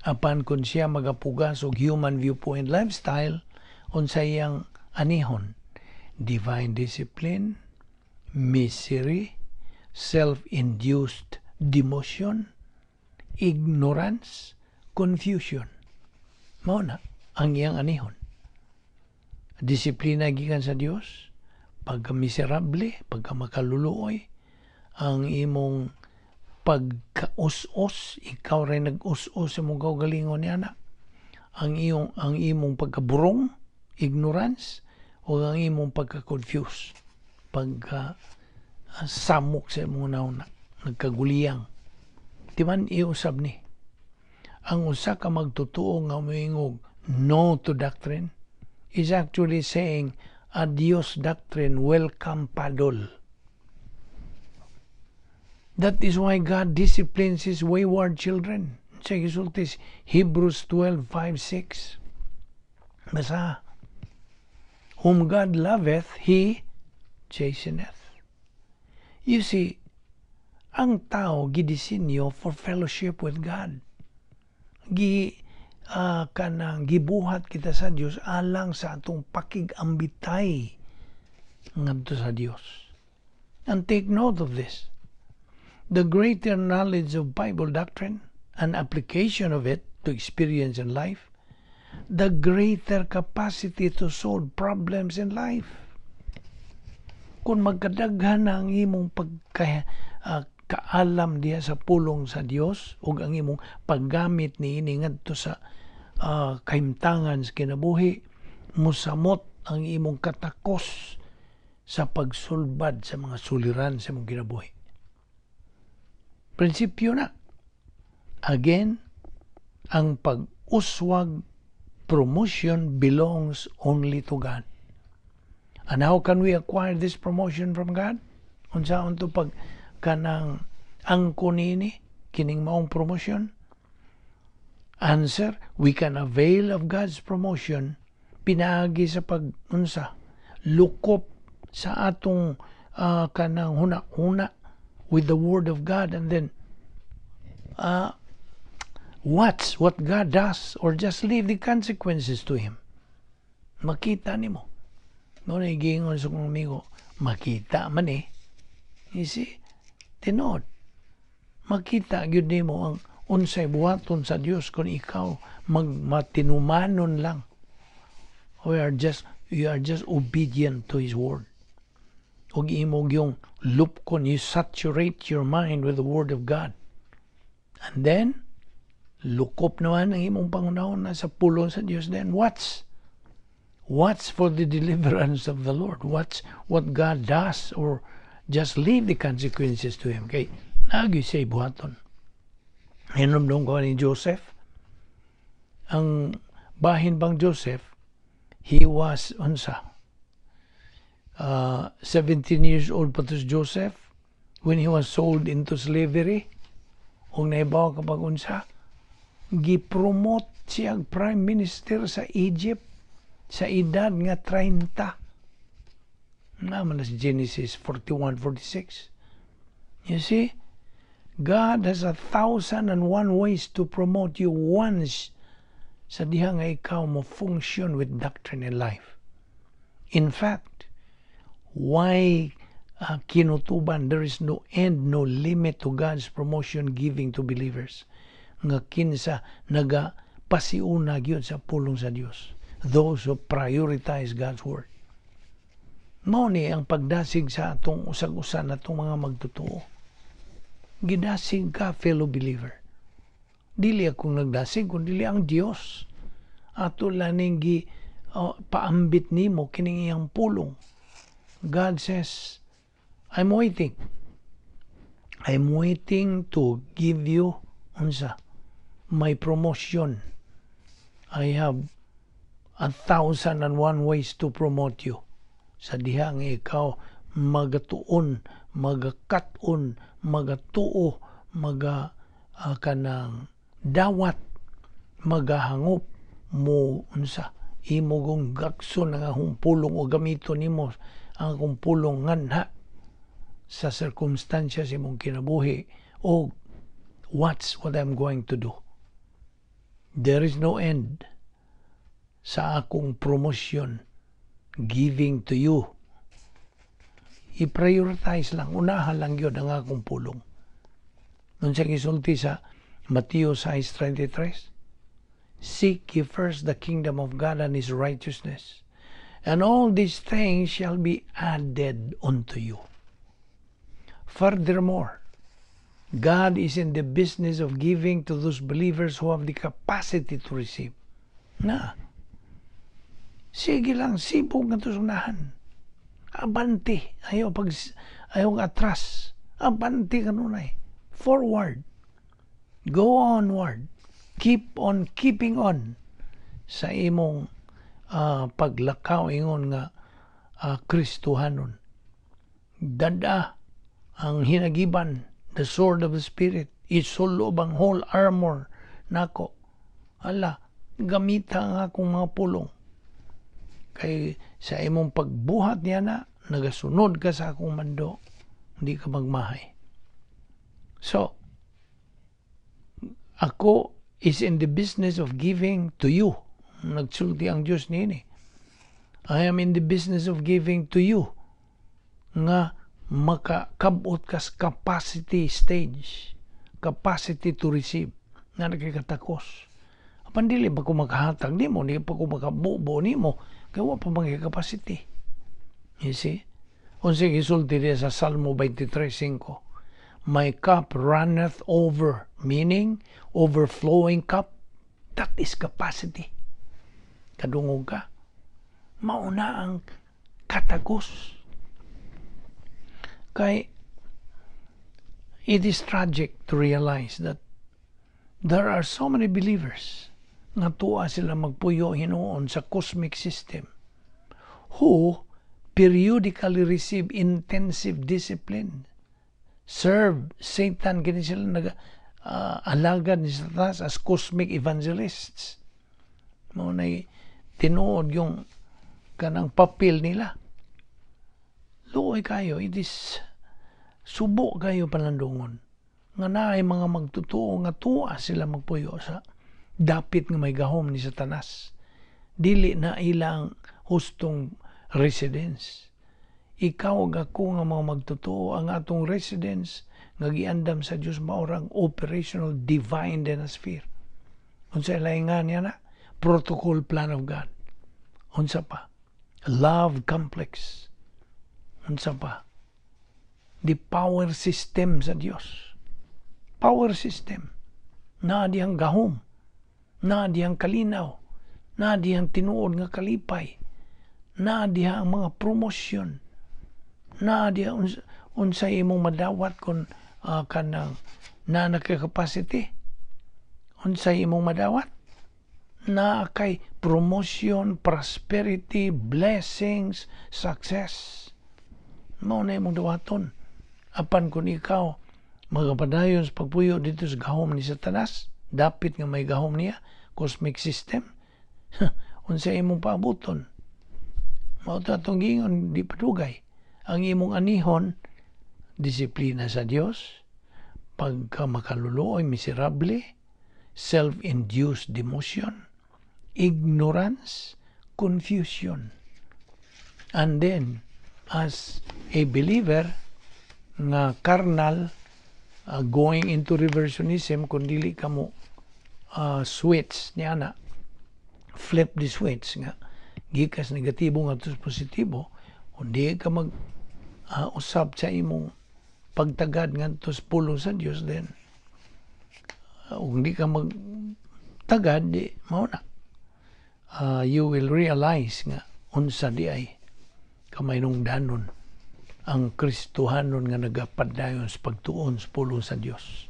Apan kung siya magapugas og human viewpoint lifestyle, unsa iyang anihon? Divine discipline, misery, self-induced demotion, ignorance, confusion. Mao na ang iyang anihon. Disiplina gikan sa Dios, pagka miserable, pagka makaluluoy, ang imong pagkaus-os, ikaw rin nag-us-os sa imong kaugalingon niana. Ang imong pagkaburong, ignorance, o ang imong pagka-confuse, pagka samok sa imong nauna, nagkaguliyang. Di man iusab ni. Ang usa ka magtotoo nga moingog no to doctrine is actually saying, "Adios doctrine, welcome paddle." That is why God disciplines His wayward children. Sa gisulti Hebrews 12:5, 6. Basta, "Whom God loveth, He chasteneth." You see, ang tao gidisenyo for fellowship with God. Gi kanang gibuhat kita sa Dios alang sa atong pakig-ambitay ngadto sa Dios. And take note of this. The greater knowledge of Bible doctrine and application of it to experience in life, the greater capacity to solve problems in life. Kung magkadaghan na ang imong pagka kaalam diha sa pulong sa Dios ug ang imong paggamit niini ngadto sa kahimtangan sa kinabuhi, musamot ang imong katakos sa pagsulbad sa mga suliran sa imong kinabuhi. Prinsipyo na. Again, ang pag-uswag, promotion belongs only to God. And how can we acquire this promotion from God? Unsaon to pag kanang angkon niini kining maong promotion? Answer, we can avail of God's promotion pinaagi sa pag-unsa, lukop sa atong kanang huna-huna with the word of God and then watch what God does or just leave the consequences to Him. Makita nimo. No na giingon sa kong amigo, "Makita man eh." You see? Tinuod. Makita gyud nimo ang unsay buhaton sa Dios kung ikaw magmatinumanon lang. We are just you are just obedient to His word. Ug imo yung lupkon, you saturate your mind with the word of God. And then, lukop naman ang imong panghunahuna sa pulong sa Dios. Then watch. Watch for the deliverance of the Lord. Watch what God does or just leave the consequences to Him. Kay, naa gyud siya'y buhaton. Hinumdum ko ni Joseph. Ang bahin bang Joseph, he was, unsa, 17 years old pa to si Joseph when he was sold into slavery. Kung naibaw kapag unsa, gipromote siya prime minister sa Egypt sa edad nga 30. Naa man na sa Genesis 41:46. You see, God has 1,001 ways to promote you once sa diha nga ikaw mo function with doctrine in life. In fact, why kinutuban, there is no end, no limit to God's promotion giving to believers nga kinsa naga pasiuna gyud sa pulong sa Dios. Those who prioritize God's word. Mao ni ang pagdasig sa atong usag-usa natong mga magtotoo. Gidasig ka, fellow believer. Dili akong nagdasig, kun dili ang Dios. Ato laning gi paambit nimo kining iyang pulong. God says, "I'm waiting. I'm waiting to give you unsa my promotion. I have 1,001 ways to promote you." Sa diha nga ikaw magatuon, magakat-on, magatuo, maga kanang dawat, magahangop mo unsa imo gong gakson ang akong pulong o gamiton nimo ang akong pulong nganha sa sirkumstansya sa imong kinabuhi o what's what I'm going to do. There is no end sa akong promotion giving to you. I-prioritize lang, unahan lang yun ang akong pulong. Nun siya gisulti sa Matthew 6:33, "Seek ye first the kingdom of God and His righteousness, and all these things shall be added unto you." Furthermore, God is in the business of giving to those believers who have the capacity to receive. Na, sige lang, sibog nga to unahan. Abante, ayaw pag ayaw atras. Abante kanunay. Forward. Go onward. Keep on keeping on sa imong paglakaw ingon nga Kristohanon. Dada ang hinagiban, the sword of the Spirit, isulob ang whole armor nako. Ala, gamita ang akong mga pulong. Kay sa imong pagbuhat niya na, nagasunod ka sa akong mando, hindi ka magmahay. So, ako is in the business of giving to you. Nagsulti ang Diyos niini. I am in the business of giving to you nga makakabot kas capacity stage, capacity to receive, nga nakikatakos. Apan dili pa ko makahatag nimo, dili pa ko makabubo nimo, kay wa pa man capacity. You see? Unsa gisulti diya sa Salmo 23:5? "My cup runneth over," meaning overflowing cup. That is capacity. Kadungog ka. Mauna ang katagos. Kay it is tragic to realize that there are so many believers nga tuwa sila magpuyo hinuon sa cosmic system who periodically receive intensive discipline, serve Satan, kini sila nag alagad ni Satanas as cosmic evangelists. Mao nay tinuod yung kanang papel nila. Luoy kayo, it is subo kayo palandungon nga naay mga magtotoo nga tuwa sila magpuyo sa dapit nga may gahom ni Satanas. Dili na ilang hustong residence. Ikaw ug ako nga mga magtotoo, ang atong residence nga giandam sa Dios mao ang operational divine denosphere. Unsa ilay nga niya na? Protocol plan of God. Unsa pa? Love complex. Unsa pa? The power system sa Dios. Power system. Naa dihang gahom. Naa dihang kalinaw. Naa dihang tinuod nga kalipay. Naa diha ang mga promosyon. Naa diha unsay imong madawat kung kanang naa na capacity. Unsay imong madawat? Naa kay promotion, prosperity, blessings, success. Mao na imong dawaton. Apan kung ikaw magapadayon sa pagpuyo dito sa gahom ni Satanas, dapit nga may gahom niya, cosmic system, unsa imong paabuton? Mao to atong giingon di padugay. Ang imong anihon, disiplina sa Dios, pagka makaluluoy, miserable, self-induced demotion, ignorance, confusion. And then, as a believer nga carnal, going into reversionism, kung dili ka mo switch niya na, flip the switch nga gikas negatibo nga positibo, kung di ka mag usab sa imong pagtagad ngadto sa pulong sa Dios, then kung di ka magtagad, di mao na you will realize nga unsa di ay kamahinungdanon ang Kristohanon nga nagapadayon sa pagtuon sa pulong sa Dios.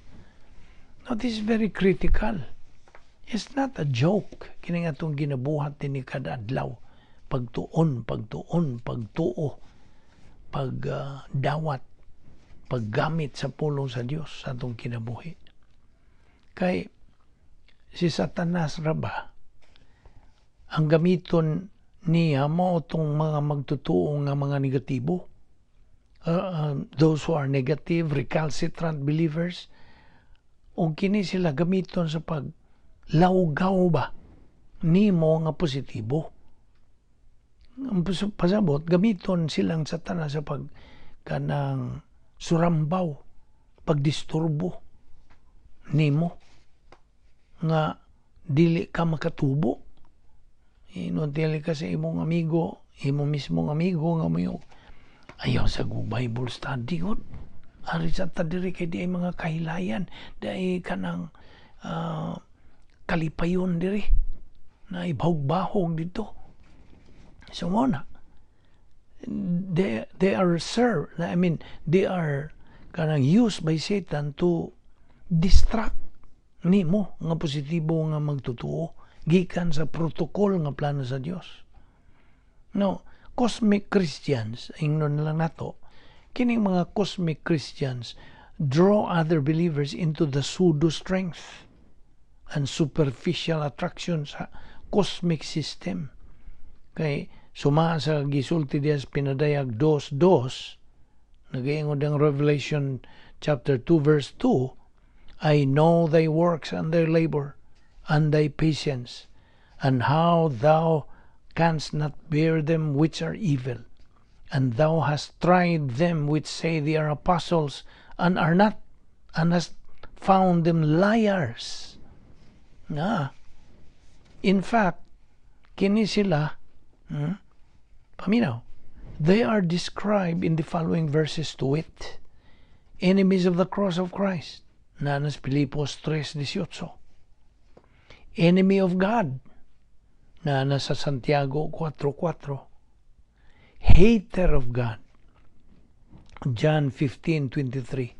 Now, this is very critical. It's not a joke. Kini nga atong ginabuhat ni kada adlaw. Pagtuon, pagtuon, pagtuo, pagdawat, paggamit sa pulong sa Dios sa atong kinabuhi. Kay si Satanas ra ba ang gamiton niya mao tong mga magtutuo nga mga negatibo. Those who are negative, recalcitrant believers, o kini sila gamiton sa pag lawgaw ba nimo nga positibo. Ang pasabot, gamiton silang Satanas sa pag kanang surambaw, pagdisturbo nimo nga dili ka makatubo. Inon dili ka sa imong amigo, imo mismong amigo nga mo ayaw sa Bible study gud. Ari sa ta diri kay di ay mga kahilayan, di ay kanang kalipayon diri na ibahog-bahog dito. So mo na they are served, I mean, they are kanang used by Satan to distract nimo nga positibo nga magtutuo gikan sa protocol nga plano sa Dios. No, cosmic Christians, ingnon na lang nato, kining mga cosmic Christians draw other believers into the pseudo strength and superficial attraction sa cosmic system. Kay suma sa gisulti diya sa Pinadayag 2.2, nagaingon ang Revelation chapter 2 verse 2, "I know thy works and thy labor and thy patience, and how thou canst not bear them which are evil. And thou hast tried them which say they are apostles and are not, and hast found them liars." Na. In fact, kini sila, paminaw, they are described in the following verses to wit: enemies of the cross of Christ, naa na sa Filipos 3.18. Enemy of God, naa na sa Santiago 4.4. Hater of God, John 15.23.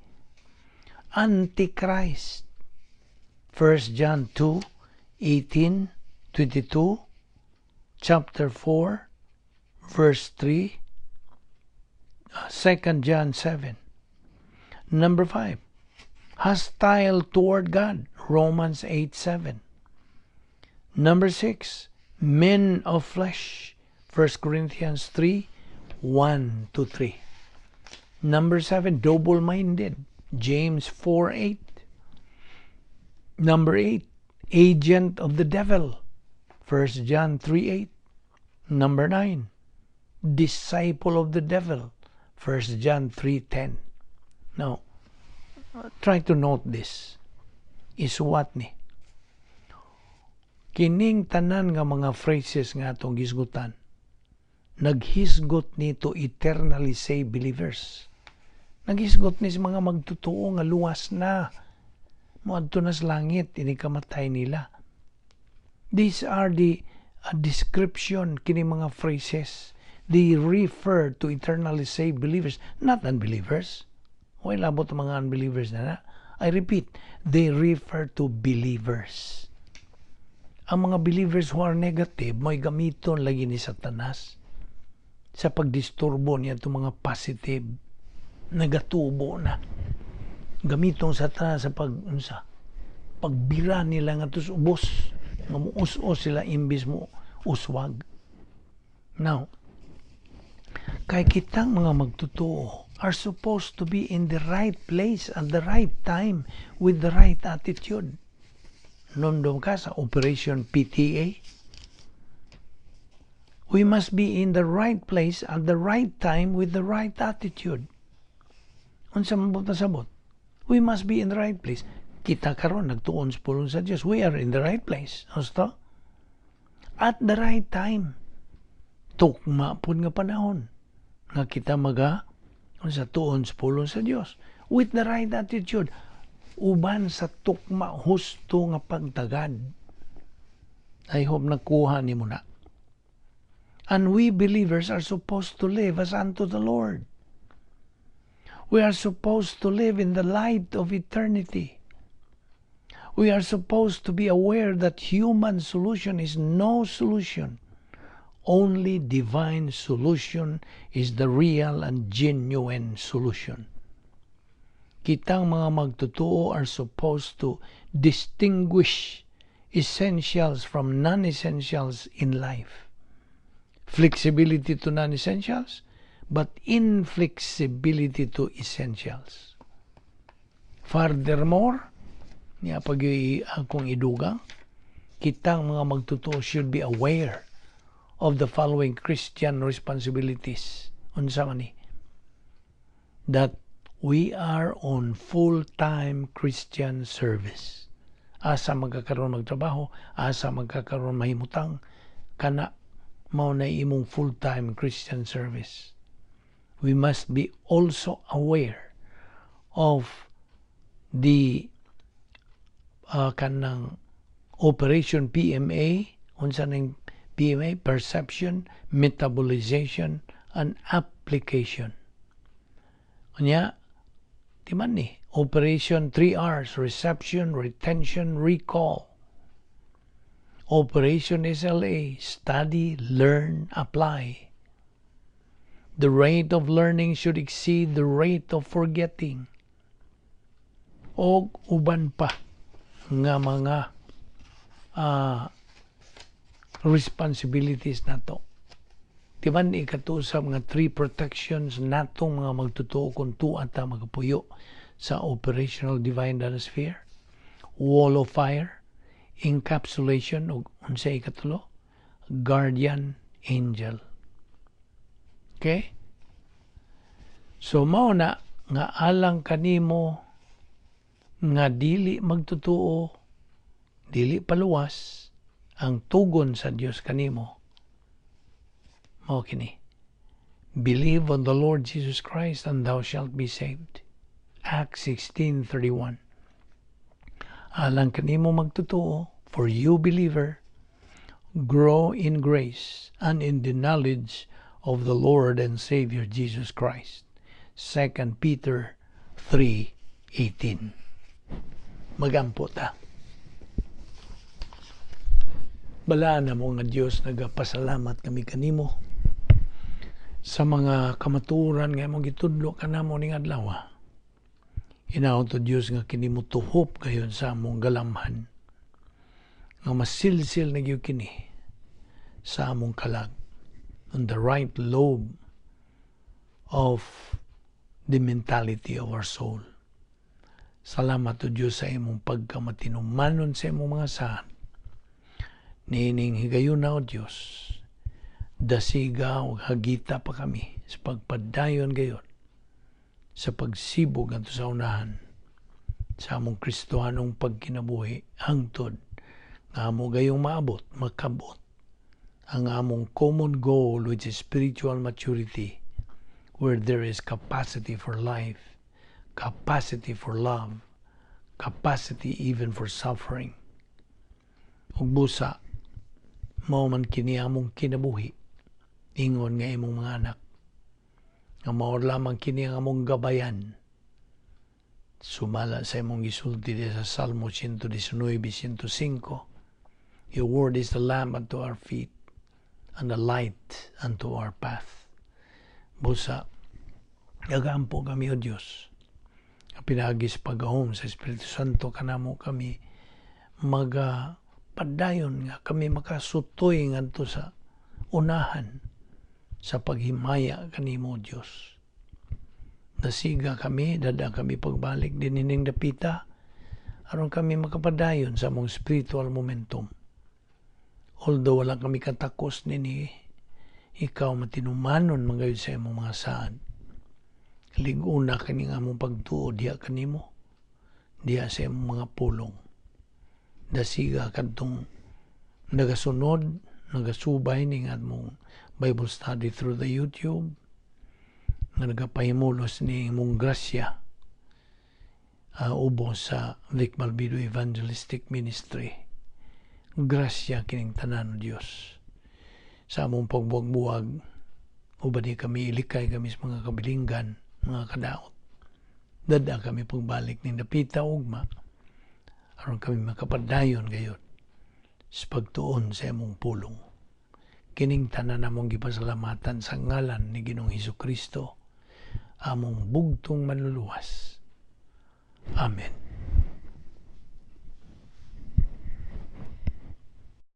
Antichrist, 1 John 2, 18, 22, chapter 4, verse 3, 2 John 7. Number 5, hostile toward God, Romans 8, 7. Number 6, men of flesh, 1 Corinthians 3, 1 to 3. Number 7, double-minded, James 4, 8. Number 8, agent of the devil, 1 John 3, 8. Number 9, disciple of the devil, 1 John 3:10. Now, try to note this. Isuwat ni. Kining tanan nga mga phrases nga atong gisgutan, naghisgot nito eternally saved believers. Naghisgot ni sa mga magtutuo nga luwas na. Moadto na sa langit, ini kamatay nila. These are the description kini mga phrases. They refer to eternally saved believers, not unbelievers. Way labot ang mga unbelievers na na. I repeat, they refer to believers. Ang mga believers who are negative, may gamiton lagi ni Satanas sa pagdisturbo niya itong mga positive nagatubo na. Gamiton Satanas sa pag unsa, pagbira nila nga sa ubos nga muus-os sila imbis mo uswag. Now, Kay kitang mga magtotoo are supposed to be in the right place at the right time with the right attitude. Numdum ka sa Operation PTA? We must be in the right place at the right time with the right attitude. Unsa man pasabot? We must be in the right place. Kita karon nagtuon sa pulong sa Dios. We are in the right place. Husto? At the right time. Tukma pud nga panahon nga kita maga unsa, tuon sa pulong sa Dios with the right attitude, uban sa tukma, husto nga pagtagad. I hope nakuha nimo na. And we believers are supposed to live as unto the Lord. We are supposed to live in the light of eternity. We are supposed to be aware that human solution is no solution. Only divine solution is the real and genuine solution. Kitang mga magtotoo are supposed to distinguish essentials from non-essentials in life. Flexibility to non-essentials, but inflexibility to essentials. Furthermore, niya pag akong idugang, kitang mga magtotoo should be aware of the following Christian responsibilities. Unsa man ni? That we are on full-time Christian service. Asa magkakaroon magtrabaho, asa magkakaroon mahimutang, kana mao na imong full-time Christian service. We must be also aware of the kanang Operation PMA. Unsa ning PMA? Perception, metabolization, and application. Unya, di man ni Operation 3 R's: reception, retention, recall. Operation SLA: study, learn, apply. The rate of learning should exceed the rate of forgetting. Og uban pa nga mga responsibilities nato. Di ba ikatusap nga three protections natong mga magtotoo kung tuwa ta magapuyo sa operational divine datasphere? Wall of fire, encapsulation, ug unsay ikatulo? Guardian angel. Okay? So mao na nga alang kanimo nga dili magtotoo, dili paluwas, ang tugon sa Dios kanimo mao kini: "Believe on the Lord Jesus Christ and thou shalt be saved." Acts 16:31. Alang kanimo magtotoo, for you believer, grow in grace and in the knowledge of the Lord and Savior Jesus Christ. 2 Peter 3:18. Magampo ta. Balaan namo nga Dios, nagapasalamat kami kanimo sa mga kamatuoran nga imong gitudlo kanamo ning adlaw. Hinaot, o Dios, nga kini motuhop gayon sa among galamhan, nga masilsil na gyud kini sa among kalag, on the right lobe of the mentality of our soul. Salamat, o Dios, sa imong pagkamatinumanon sa imong mga saad. Niining higayuna, o Dios, dasiga o hagita pa kami sa pagpadayon gayon sa pagsibog ngadto sa unahan sa among Kristohanong pagkinabuhi, hangtod nga amo gayong maabot, makabot ang among common goal, which is spiritual maturity, where there is capacity for life, capacity for love, capacity even for suffering. Ug busa mao man kini among kinabuhi ingon nga imong mga anak, nga mao lamang kini ang among gabayan sumala sa imong gisulti sa Salmo 119, 105: "Your word is the lamp unto our feet and the light unto our path." Busa gagampo kami, O Dios, pinaagi sa paggahom sa Espiritu Santo kanamo, kami maga padayon nga kami makasutoy ngadto sa unahan. Sa paghimaya kanimo, Dios. Dasiga kami, dad-a kami pagbalik dinining dapita aron kami makapadayon sa among spiritual momentum. Although wala kami katakos nini, ikaw matinumanon man gayud sa imong mga saad. Lig-una kini nga among pagtuo diha kanimo, diha sa imong mga pulong. Dasiga kadtong nagasunod, nagasubay ning among Bible study through the YouTube, nga nagapahimulos ni imong grasya ubos sa Vic Balbido Evangelistic Ministry. Grasya kining tanan, Dios. Sa among pagbuwag-buwag, uban ni kami, ilikay kami sa mga kabilinggan, mga kadaot. Dad-a kami pagbalik ning dapita ugma, aron kami makapadayon gayud sa pagtuon sa imong pulong. Kining tanan among gipasalamatan sa ngalan ni Ginoong Hesus Kristo, among bugtong Manluluwas. Amen.